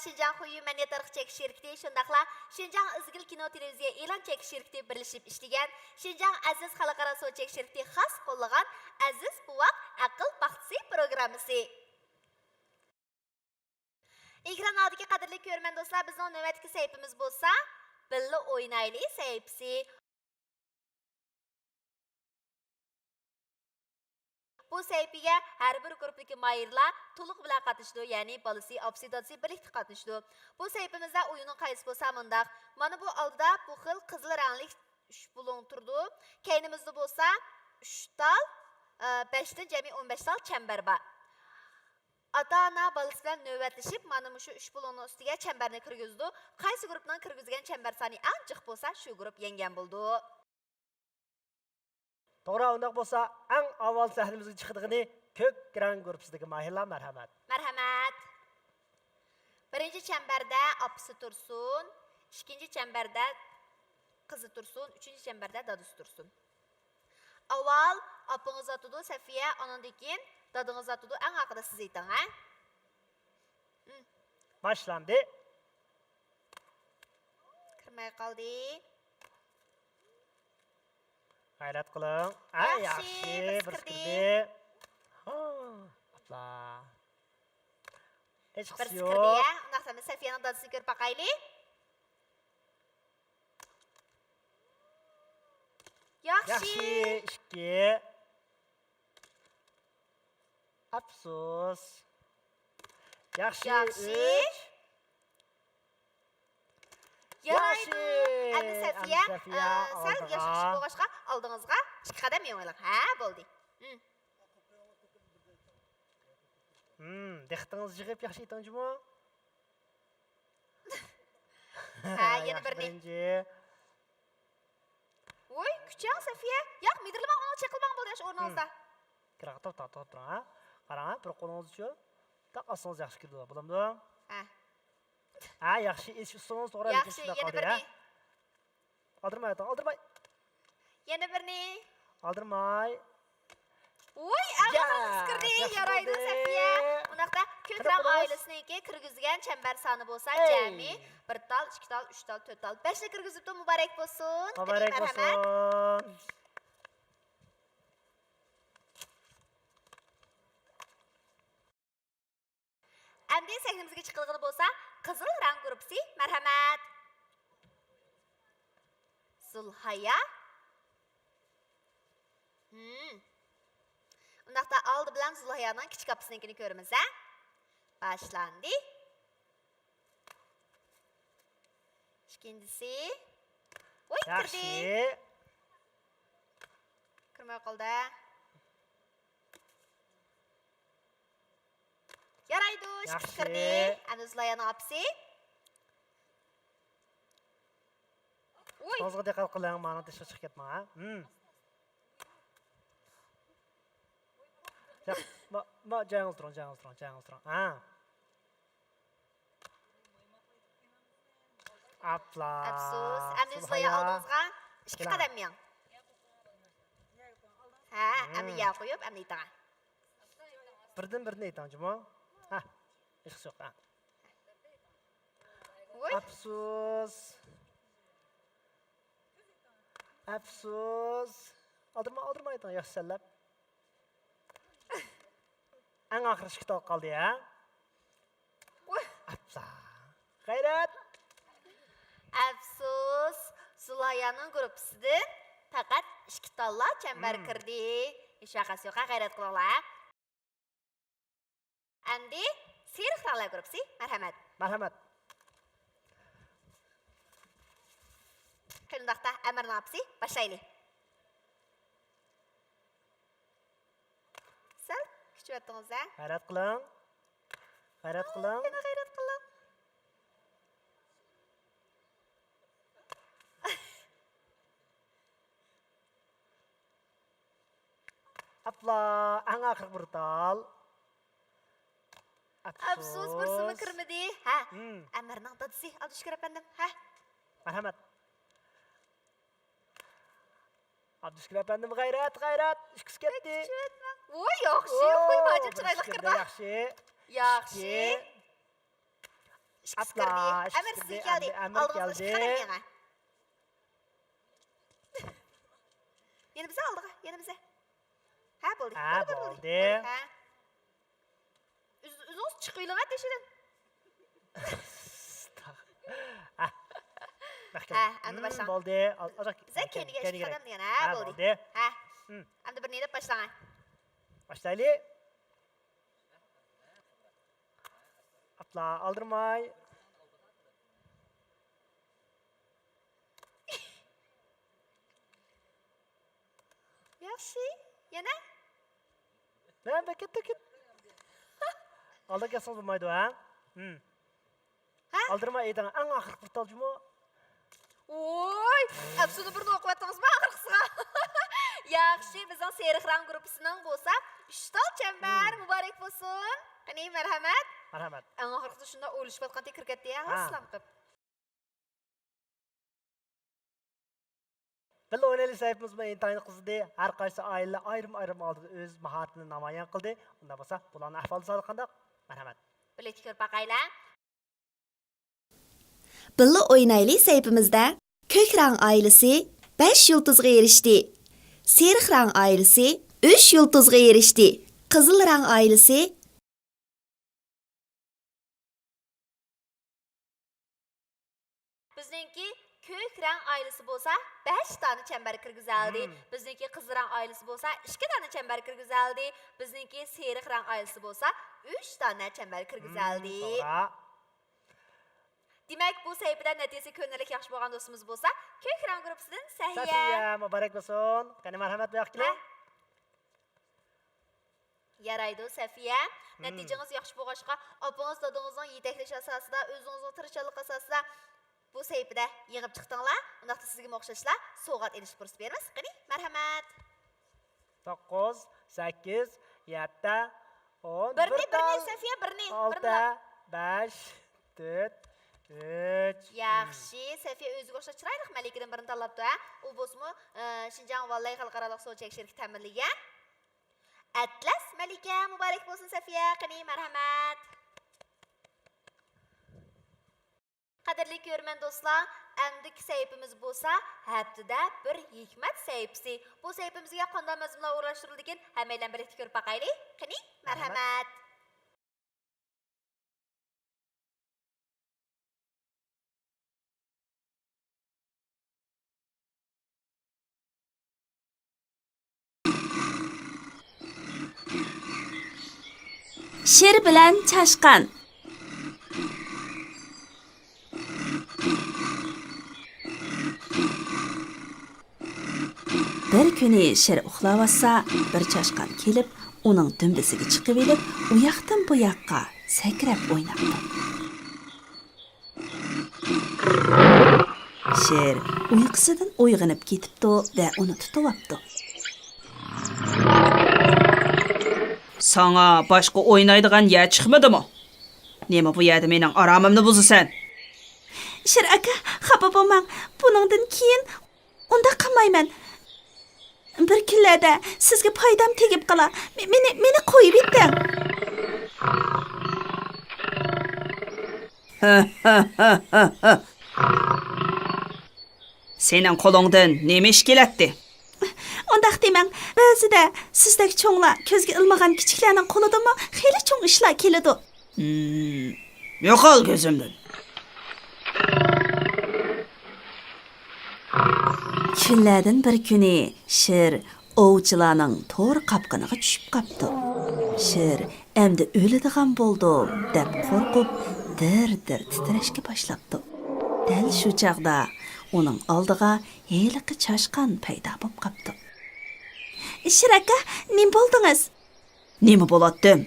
شىنجاڭ خۇيۈ مەدەنىيەت تارىخ چېكىش شىركىتى، شۇنداقلا شىنجاڭ ئىزگىل كىنو تېلېۋىزىيە ئېلان چېكىش شىركىتى بىرلىشىپ ئىشلىگەن شىنجاڭ ئەزىز خەلقئارا سودا چېكىش شىركىتى خاس قوللىغان ئەزىز بوۋاق ئەقىل باغچىسى پروگراممىسى. ئېكران ئالدىدىكى قەدىرلىك كۆرۈرمەن دوستلار، بىزنىڭ نۆۋەتتىكى سەھىپىمىز بولسا بىللە ئوينايلى سەھىپىسى. بۇ سەھىپىگە ھەر بىر گۇرۇپپىدىكى ماھىرلار تولۇق بىلەن قاتنىشىدۇ، يەنى بالىسى، ئاپىسى، دادىسى بىرلىكتە قاتنىشىدۇ. بۇ سەھىپىمىزدە ئويۇننىڭ قائىدىسى بولسا مۇنداق. مانا بۇ ئالدىدا بۇ خىل قىزىل رەڭلىك ئۈچ بۇلۇڭ تۇرىدۇ. كەينىمىزدە بولسا ئۈچ تال، ئە، بەشتىن جەمئىي ئون بەش تال چەمبەر بار. ئاتا-ئانا بالىسى بىلەن نۆۋەتلىشىپ، مانا مۇشۇ ئۈچ بۇلۇڭنىڭ ئۈستىگە چەمبەرنى كىرگۈزىدۇ. قايسى گۇرۇپپىنىڭ كىرگۈزگەن چەمبەر سانى ئەڭ جىق بولسا، شۇ گۇرۇپپا يەڭگەن بولىدۇ. توغرا، ئۇنداق بولسا، ئەڭ ئاۋۋال سەھنىمىزگە چىقىدىغىنى كۆك رەڭ گۇرۇپپىسىدىكى ماھىرلار، مەرھەمەت. مەرھەمەت. بىرىنچى چەمبەردە ئاپىسى تۇرسۇن، ئىككىنچى چەمبەردە قىزى تۇرسۇن، ئۈچىنچى چەمبەردە دادىسى تۇرسۇن. ئاۋۋال ئاپىڭىز ئاتىدۇ، سەفىيە، ئانىڭدىن كېيىن دادىڭىز ئاتىدۇ، ئەڭ ئاخىرىدا سىز ئېيتىڭ، ھە؟ باشلاندى. كىرمەي قالدى. غەيرەت قىلىڭ. ئە، ياخشى، ياخشى، بىرسى بىرسى كىردى. كىردى. ھا، ئاپلا. ھېچقىسى بىرسى يوق. كىردى، يا. ئۇنداقتا بىز سەفىيەنىڭ دادىسىنى كۆرۈپ باقايلى. ياخشى. ياخشى، ئىككى. ئەپسۇس. ياخشى، ياخشى. ئۈچ. يارايدۇ. ياخشى. ئەمدى سەفىيە، ئەمدى سەفىيە، ئە، سەل ئالدىغا. ياش كىشى بولغاچقا، ئالدىڭىزغا ئىككى قەدەم مېڭىۋېلىڭ. ھە، بولدى. ھىم. ھىم، دىققىتىڭىزنى يىغىپ ياخشى ئېيتىڭ جۇمۇ. ھە، يەنە ياخشى، بىرنى. بىرىنچى. ۋوي، كۈچەڭ سەفىيە. ياق، مىدىرلىماڭ، ئۇنىڭغا چېقىلماڭ، بولدى، ياخشى ئورنىڭىزدا. ھىم. قىراقتا توختاپ، توختاپ تۇرۇڭ، ھە. قاراڭ، ھە، بىر قولىڭىز ئۈچۈن. تاق ئاستىڭىز ياخشى كىرىدۇ، بولامدۇ؟ ھە. ھە، ياخشى، ئېسىپ ئۇسسۇلىڭىز توغرا، لېكىن ياخشى، شۇنداق يەنە قالدى، بىرنى. ھە. ئالدىرىماي ئېيتىڭ، ئالدىرىماي. يەنە بىرنى. ئالدىرىماي. ۋوي، ئەڭ يا، ئاخىرقىسى كىردى. ياخشى يارايدۇ، بولدى. سەفىيە. ئۇنداقتا كۆك رەڭ قىلىمىز. ئائىلىسىنىڭكى كىرگۈزگەن چەمبەر سانى بولسا ئەي. جەمئىي بىر تال، ئىككى تال، ئۈچ تال، تۆت تال، بەشنى كىرگۈزۈپتۇ. مۇبارەك بولسۇن. مۇبارەك بولسۇن. ئەمدى سەھنىمىزگە چىقىدىغىنى بولسا قىزىل رەڭ گۇرۇپپىسى، مەرھەمەت. زۇلھايا. ھىم. ئۇنداقتا ئالدى بىلەن زۇلھايانىڭ كىچىك ئاپىسىنىڭكىنى كۆرىمىز، ھە؟ باشلاندى. ئىككىنچىسى. ۋوي، كىردى. ياخشى. كىرمەي قالدى. يارايدۇ، ئىككىسى ياخشى. كىردى. ئەمدى زۇلھايانىڭ ئاپىسى. ۋوي. ئۆزىڭىزگە دىققەت قىلىڭ، مانا تېشىغا چىقىپ كەتمەڭ، ھە؟ ھىم. ياق، ما، ما، جايىڭىزدا تۇرۇڭ، جايىڭىزدا تۇرۇڭ، جايىڭىزدا تۇرۇڭ. ھە. ئاپلا. ئەپسۇس. ئەمدى زۇلھايا ئالدىڭىزغا ئىككى قەدەم مېڭىڭ. ھە، ئەمدى يا قويۇپ، ئەمدى ئېيتىڭ. بىردىن بىرىنى ئېيتىڭ جۇمۇ. ھە. ئىخس يوق، ھە. ۋوي. ئەپسۇس. ئەپسۇس. ئالدىرىما، ئالدىرىما ئېيتىڭ، ياخشى سەنلەپ. ئەڭ ئاخىرى ئىككى تال قالدى، ھە؟ ۋوي. ئەپلا. غەيرەت. ئەپسۇس، زۇلھايانىڭ گۇرۇپپىسىدىن پەقەت ئىككى تاللا چەمبەر كىردى. ھېچ ۋەقەسى يوق، غەيرەت قىلىڭلار. ئەمدى سېرىق رەڭلەر گۇرۇپپىسى، مەرھەمەت. مەرھەمەت. قېنى ئۇنداقتا ئەمىرنىڭ ئاپىسى، باشلايلى. سەل كۈچىۋەتتىڭىز ھە؟ غەيرەت قىلىڭ. غەيرەت قىلىڭ. يەنە غەيرەت قىلىڭ. ئاپلا، ئەڭ ئاخىرقى بىر تال. ئەپسۇس، بىرسىمۇ كىرمىدى. ھە، ئەمىرنىڭ دادىسى، ئابدۇشۈكۈر ئەپەندىم. ھە. مەرھەمەت. ئابدۇشۈكۈر ئەپەندىم، غەيرەت، غەيرەت. ئىككىسى كەتتى. ۋوي، ياخشى. ۋوي، ماجىم چىرايلىق كىردى. ياخشى. ياخشى. ئىككى. ئىككىسى كىردى. ئەمىر سىزگە كەلدى. ئالدىڭىزغا ئىككى قەدەم يېڭى. يەنە بىزە ئالدىغا، يەنە بىزە. ھە، بولدى. ھە، بولدى. ھە. ئۆزىڭىز چىقىۋېلىڭ تېشىدىن. ھە، ئەمدى باشلاڭ. بولدى. بىزە كەينىگە ئىككى قەدەم دېگەن. ھە، بولدى. ھە. ئەمدى بىرنى دەپ باشلاڭ. باشلايلى. ئاتلا ئالدىرىماي. ياخشى. يەنە؟ ھە، بەك كەتتى، كەت. ئالدىغا كەتسىڭىز بولمايدۇ، ھە؟ ھە؟ ئالدىرىماي ئېيتىڭ، ئەڭ ئاخىرقى بىر تال جۇمۇ. ۋوي، ئەپسۇنى بىرنى ئوقۇۋەتتىڭىزمۇ ئاخىرقىسىغا؟ ياخشى، بىزنىڭ سېرىق رەڭ گۇرۇپپىسىنىڭ بولسا ئۈچ تال چەمبەر مۇبارەك بولسۇن. قېنى، مەرھەمەت. مەرھەمەت. ئەڭ ئاخىرقىسىدا شۇنداق ئويلىشىۋاتقانتى كىرىپ كەتتى يا، ھە. سىلام قىپ. بىللە ئوينايلى سەھىپىمىزمۇ ئىنتايىن قىزىدى. ھەر قايسى ئائىلە ئايرىم-ئايرىم ئالدىدا ئۆز ماھارىتىنى نامايان قىلدى. ئۇنداق بولسا، بۇلارنىڭ ئەھۋالى زادى قانداق؟ مەرھەمەت. بىللە كۆرۈپ باقايلى. بىللە ئوينايلى سەھىپىمىزدە كۆك رەڭ ئائىلىسى بەش يۇلتۇزغا ئېرىشتى. سېرىق رەڭ ئائىلىسى ئۈچ يۇلتۇزغا ئېرىشتى. قىزىل رەڭ ئائىلىسى بىزنىڭكى كۆك رەڭ ئائىلىسى بولسا بەش دانە چەمبەر كىرگۈزەلدى. مم. بىزنىڭكى قىزىل رەڭ ئائىلىسى بولسا ئىككى دانە چەمبەر كىرگۈزەلدى. بىزنىڭكى سېرىق رەڭ ئائىلىسى بولسا ئۈچ دانە چەمبەر كىرگۈزەلدى. مم، توغرا. دېمەك، بۇ سەھىپىدە نەتىجىسى كۆرۈنەرلىك ياخشى بولغان دوستىمىز بولسا، كۆك رەڭ گۇرۇپپىسىدىن سەھىيە. سەھىيە، مۇبارەك بولسۇن. قېنى، مەرھەمەت، بۇ ياققا كېلىڭ. ھە؟ يارايدۇ، سەفىيە. ھىم. نەتىجىڭىز ياخشى بولغاچقا، ئاپىڭىز، دادىڭىزنىڭ يېتەكلىشى ئاساسىدا، ئۆزىڭىزنىڭ تىرىشچانلىقى ئاساسىدا بۇ سەھىپىدە يېڭىپ چىقتىڭلار. ئۇنداقتا سىزگىمۇ ئوخشاشلا سوۋغات ئېلىش پۇرسىتى بېرىمىز. قېنى، مەرھەمەت. توققۇز، سەككىز، يەتتە، ئون، بىرنى، بىر بىرنى، تال، سەفىيە، بىرنى، ئالتە، بىرنى. بەش، تۆت، ئۈچ. ياخشى، سەفىيە ئۆزىگە ئوخشاش چىرايلىق مەلىكىدىن بىرنى تاللاپتۇ، ھە؟ ئۇ بولسىمۇ، ئە، شىنجاڭ ۋاللەي خەلقئارالىق سودا چەكلىك شىركىتى تەمىنلىگەن. ئەتلەس مەلىكە، مۇبارەك بولسۇن سەفىيە، قېنى، مەرھەمەت. قەدىرلىك كۆرۈرمەن دوستلار، ئەمدىكى سەھىپىمىز بولسا ھەپتىدە بىر ھېكمەت سەھىپىسى. بۇ سەھىپىمىزگە قانداق مەزمۇنلار ئورۇنلاشتۇرۇلىدىكىن، ھەممەيلەن بىرلىكتە كۆرۈپ باقايلى. قېنى، مەرھەمەت. شىر بىلەن چاشقان. بىر كۈنى شىر ئۇخلاۋاتسا، بىر چاشقان كېلىپ، ئۇنىڭ دۈمبىسىگە چىقىۋېلىپ، ئۇياقتىن بۇياققا سەكرەپ ئويناپتۇ. شىر ئۇيقۇسىدىن ئويغىنىپ كېتىپتۇ ۋە ئۇنى تۇتۇۋاپتۇ. ساڭا باشقا ئوينايدىغان يەر چىقمىدىمۇ؟ نېمە بۇ يەردە مېنىڭ ئارامىمنى بۇزىسەن؟ شىر ئاكا، خاپا بولماڭ. بۇنىڭدىن كېيىن ئۇنداق قىلمايمەن. بىر كۈنلەردە سىزگە پايدام تېگىپ قالا. مې-، مېنى، مېنى قويۇۋېتىڭ. سېنىڭ قولۇڭدىن نېمە ئىش كېلەتتى؟ ئۇنداق دېمەڭ. بەزىدە سىزدەك چوڭلار كۆزگە ئىلمىغان كىچىكلەرنىڭ قولىدىنمۇ خېلى چوڭ ئىشلار كېلىدۇ. ھىم، يوقال كۆزۈمدىن. كۈنلەردىن بىر كۈنى شىر ئوۋچىلارنىڭ تور قاپقىنىغا چۈشۈپ قاپتۇ. شىر ئەمدى ئۆلىدىغان بولدۇم دەپ قورقۇپ، دىر-دىر تىترەشكە باشلاپتۇ. دەل شۇ چاغدا ئۇنىڭ ئالدىغا ھېلىقى چاشقان پەيدا بولۇپ قاپتۇ. شىر ئاكا، نېمە بولدىڭىز؟ نېمە بولاتتىم؟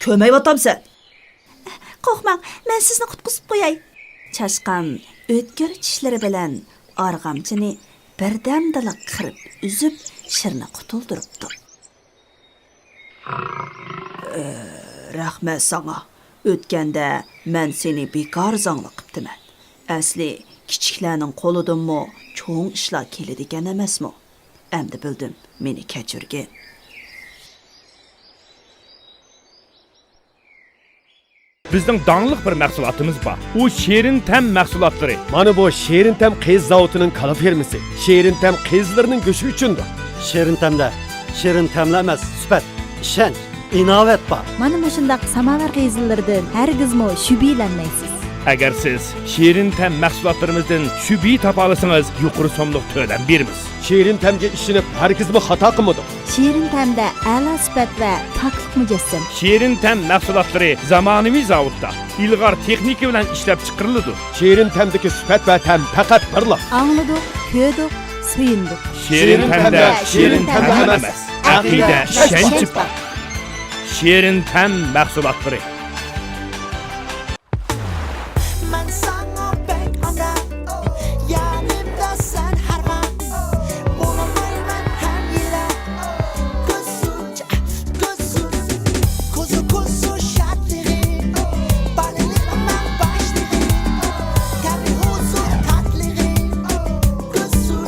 كۆرمەيۋاتامسەن؟ قورقماڭ، مەن سىزنى قۇتقۇزۇپ قوياي. چاشقان ئۆتكۈر چىشلىرى بىلەن ئارغامچىنى بىردەمدىلا قىرىپ ئۈزۈپ، شىرنى قۇتۇلدۇرۇپتۇ. ئە، رەھمەت ساڭا. ئۆتكەندە مەن سېنى بىكار زاڭلىق قىپتىمەن. ئەسلى كىچىكلەرنىڭ قولىدىنمۇ چوڭ ئىشلار كېلىدىكەن ئەمەسمۇ؟ ئەمدى بىلدىم، مېنى كەچۈرگىن. بىزنىڭ داڭلىق بىر مەھسۇلاتىمىز بار. ئۇ شېرىن تەم مەھسۇلاتلىرى. مانا بۇ شېرىن تەم قېزا زاۋۇتىنىڭ كالا فېرمىسى. شېرىن تەم قېزىلىرىنىڭ گۆشى ئۈچۈندۇر. شېرىن تەمدە شېرىن تەملا ئەمەس، سۈپەت، ئىشەنچ، ئىناۋەت بار. مانا مۇشۇنداق ساماۋار قېزىلىرىدىن ھەرگىزمۇ شۈبھىلەنمەيسىز. ئەگەر سىز شېرىن تەم مەھسۇلاتلىرىمىزدىن شۈبھە تاپالىسىڭىز، يۇقىرى سوملۇق تۆلەم بېرىمىز. شېرىن تەمگە ئىشىنىپ، ھەرگىزمۇ خاتا قىلمىدۇق. شېرىن تەمدە ئەلا سۈپەت ۋە پاكلىق مۇجەسسەم. شېرىن تەم مەھسۇلاتلىرى زامانىۋى زاۋۇتتا، ئىلغار تېخنىكا بىلەن ئىشلەپچىقىرىلىدۇ. شېرىن تەمدىكى سۈپەت ۋە تەم پەقەت بىرلا. ئاڭلىدۇق، كۆردۇق، سۆيۈندۇق. شېرىن تەمدە شېرىن تەم ئەمەس، ئەقىدە، ئىشەنچ بار. شېرىن تەم مەھسۇلاتلىرى. مەن ساڭا بەك ئامراق، يېنىمدا سەن ھەر ۋاقىت. بولالمايمەن ھەممىلا. كوزۇ، كوزۇ، كوزۇ، كوزۇ شادلىقى. بالىلىقنىڭ باشلىقى. تەبىئىي ھۇزۇر تاتلىقى. كوزۇ.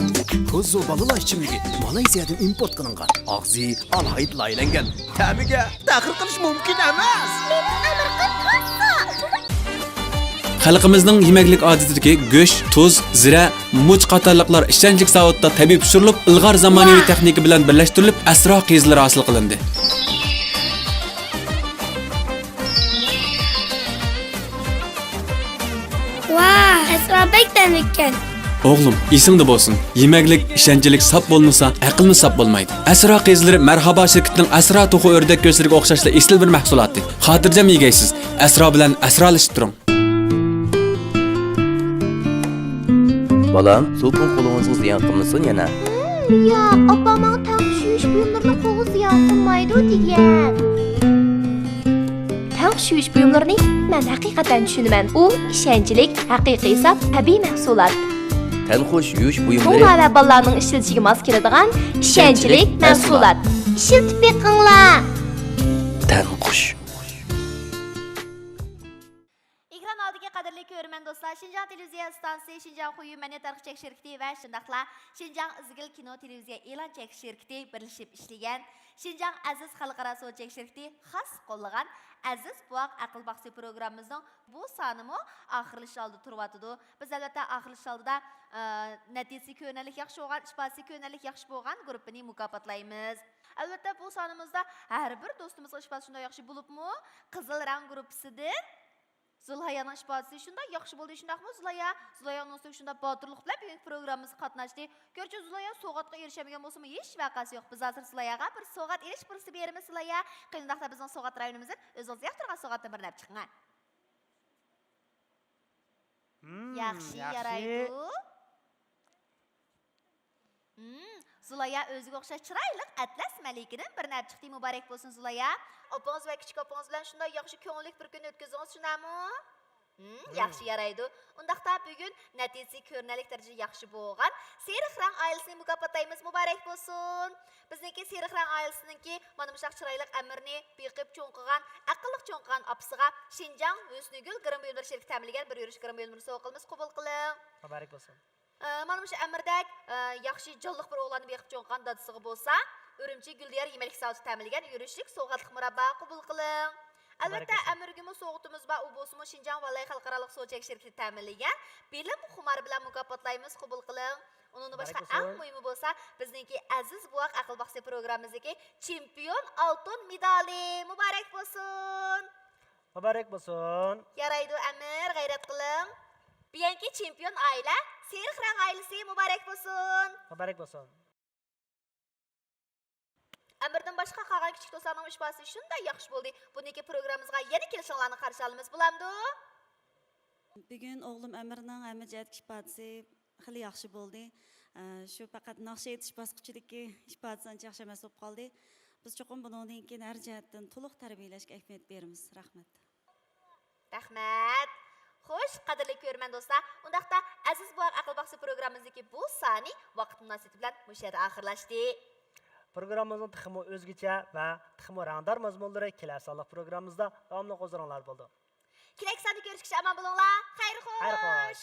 كوزۇ بالىلار ئىچىملىكى مالايزىيەدىن ئىمپورت قىلىنغان. ئاغزى ئالاھىدە لايىھەلەنگەن. تەمىگە پەخىر قىلىش مۇمكىن ئەمەس. مېنىڭ ئەمرىقىم تازا. خەلقىمىزنىڭ يېمەكلىك ئادىتىدىكى گۆش، تۇز، زىرە، مۇچ قاتارلىقلار ئىشەنچلىك زاۋۇتتا تەبىئىي پىشۇرۇلۇپ، ئىلغار زامانىۋى تېخنىكا بىلەن بىرلەشتۈرۈلۈپ، ئەسرا قېزىلىرى ھاسىل قىلىندى. ۋاھ، ئەسرا بەك تەملىككەن. ئوغلۇم، ئېسىڭدە بولسۇن، يېمەكلىك ئىشەنچلىك ساپ بولمىسا، ئەقىلمۇ ساپ بولمايدۇ. ئەسرا قېزىلىرى مەرھابا شىركىتىنىڭ ئەسرا توخۇ ئۆردەك گۆشلىرىگە ئوخشاشلا ئېسىل بىر مەھسۇلاتى. خاتىرجەم يېگەيسىز. ئەسرا بىلەن ئەسرالىشىپ تۇرۇڭ. بالام، سوپۇن قولىڭىزغا زىيان قىلمىسۇن يەنە. ھىم، ياق، ئاپام ماڭا تەڭ يۇيۇش بۇيۇملىرىنى قولغا زىيان قىلمايدۇ دېگەن. تەڭ يۇيۇش بۇيۇملىرىنى مەن ھەقىقەتەن چۈشىنىمەن. ئۇ ئىشەنچلىك، ھەقىقىي ساپ، تەبىئىي مەھسۇلات. تەڭ يۇيۇش بۇيۇملىرى. چوڭلار ۋە بالىلارنىڭ ئىشلىتىشىگە ماس كېلىدىغان ئىشەنچلىك مەھسۇلات. ئىشلىتىپ بېقىڭلار. تەڭ. ئېكران ئالدىدىكى قەدىرلىك كۆرۈرمەن دوستلار، شىنجاڭ تېلېۋىزىيە ئىستانسىسى شىنجاڭ خۇيۈ مەدەنىيەت تارقىتىش چەك شىركىتى ۋە شۇنداقلا شىنجاڭ ئىزگىل كىنو تېلېۋىزىيە ئېلان چەك شىركىتى بىرلىشىپ ئىشلىگەن، شىنجاڭ ئەزىز خەلقئارا سودا چەك شىركىتى خاس قوللىغان ئەزىز بوۋاق ئەقىل باقسا پروگراممىمىزنىڭ بۇ سانىمۇ ئاخىرلىشىش ئالدىدا تۇرۇۋاتىدۇ. بىز ئەلۋەتتە ئاخىرلىشىش ئالدىدا، ئە، نەتىجىسى كۆرۈنەرلىك ياخشى بولغان، ئىپادىسى كۆرۈنەرلىك ياخشى بولغان گۇرۇپپىنى مۇكاپاتلايمىز. ئەلۋەتتە، بۇ سانىمىزدا ھەر بىر دوستىمىزغا ئىپادىسى شۇنداق ياخشى بولۇپمۇ، قىزىل رەڭ گۇرۇپپىسىدىن زۇلھايانىڭ ئىپادىسى شۇنداق ياخشى بولدى، شۇنداقمۇ زۇلھايا؟ زۇلھايانىڭ ئۈستىگە شۇنداق باتۇرلۇق بىلەن بۈگۈنكى پروگراممىمىزغا قاتناشتى. گەرچە زۇلھايا سوۋغاتقا ئېرىشەلمىگەن بولسىمۇ، ھېچ ۋەقەسى يوق. بىز ھازىر زۇلھاياغا بىر سوۋغات ئېلىش پۇرسىتى بېرىمىز، زۇلھايا. قېنى، ئۇنداقتا بىزنىڭ سوۋغات رايونىمىزدىن ئۆزىڭىزگە ياقتۇرغان سوۋغاتتىن بىرنى ئېلىپ چىقىڭ. ھىم، ياخشى، ياخشى. يارايدۇ. ھىم، زۇلھايا ئۆزىگە ئوخشاش چىرايلىق ئەتلەس مەلىكىدىن بىرنى ئېلىپ چىقتى. مۇبارەك بولسۇن، زۇلھايا. ئاپىڭىز ۋە كىچىك ئاپىڭىز بىلەن شۇنداق ياخشى كۆڭۈللۈك بىر كۈن ئۆتكۈزدىڭىز، شۇنداقمۇ؟ ھىم، ھىم. ياخشى، يارايدۇ. ئۇنداقتا بۈگۈن نەتىجىسى كۆرۈنەرلىك دەرىجىدە ياخشى بولغان سېرىق رەڭ ئائىلىسىنى مۇكاپاتلايمىز. مۇبارەك بولسۇن! بىزنىڭكى سېرىق رەڭ ئائىلىسىنىڭكى مانا مۇشۇنداق چىرايلىق ئەمىرنى بېقىپ چوڭ قىلغان، ئەقىللىق چوڭ قىلغان ئاپىسىغا شىنجاڭ ھۆسنىگۈل گىرىم بۇيۇملىرى شىركىتى تەمىنلىگەن بىر يۈرۈش گىرىم بۇيۇملىرىنى سوۋغا قىلىمىز، قوبۇل قىلىڭ. مۇبارەك بولسۇن. ئە، مانا مۇشۇ ئەمىردەك، ئە، ياخشى جانلىق بىر ئوغلاننى بېقىپ چوڭ قىلغان دادىسىغا بولسا، ئۈرۈمچى گۈلدىيار يېمەكلىك زاۋۇتى تەمىنلىگەن يۈرۈشلۈك سوۋغاتلىق مۇراببا، قوبۇل قىلىڭ. مۇبارەك بولسۇن. ئەلۋەتتە، ئەمىرگىمۇ سوۋغىتىمىز بار، ئۇ بولسىمۇ شىنجاڭ ۋالاي خەلقئارالىق سودا چەك شىركىتى تەمىنلىگەن بىلىم خۇمارى بىلەن مۇكاپاتلايمىز، قوبۇل قىلىڭ. ئۇنىڭدىن باشقا، مۇبارەك بولسۇن. ئەڭ مۇھىمى بولسا، بىزنىڭكى ئەزىز بوۋاق ئەقىل باقسا پروگراممىمىزدىكى چېمپىيون ئالتۇن مېدالى. مۇبارەك بولسۇن! مۇبارەك بولسۇن! يارايدۇ، ئەمىر، غەيرەت قىلىڭ. بۈگۈنكى چېمپىيون ئائىلە، سېرىق رەڭ ئائىلىسى، مۇبارەك بولسۇن! مۇبارەك بولسۇن! ئەمىردىن باشقا قالغان كىچىك دوستلارنىڭ ئىپادىسى شۇنداق ياخشى بولدى. بۇنىڭكى پروگراممىمىزغا يەنە كېلىشىڭلارنى قارشى ئالىمىز، بولامدۇ؟ بۈگۈن ئوغلۇم ئەمىرنىڭ ھەممە جەھەتتىكى ئىپادىسى خېلى ياخشى بولدى. ئە، شۇ پەقەت ناخشا ئېيتىش باسقۇچىدىكى ئىپادىسى ئانچە ياخشى ئەمەس بولۇپ قالدى. بىز چوقۇم بۇنىڭدىن كېيىن ھەر جەھەتتىن تولۇق تەربىيەلەشكە ئەھمىيەت بېرىمىز. رەھمەت. رەھمەت. خوش، قەدىرلىك كۆرۈرمەن دوستلار، ئۇنداقتا ئەزىز بوۋاق ئەقىل باقسا پروگراممىمىزدىكى بۇ سانى ۋاقىت مۇناسىۋىتى بىلەن مۇشۇ يەردە ئاخىرلاشتى. پروگراممىمىزنىڭ تېخىمۇ ئۆزگىچە ۋە تېخىمۇ رەڭدار مەزمۇنلىرى كېلەر سانلىق پروگراممىمىزدا داۋاملىق ھۇزۇرۇڭلاردا بولىدۇ. كېلەركى ساندا كۆرۈشكىچە ئامان بولۇڭلار. خەير خوش. خەير خوش.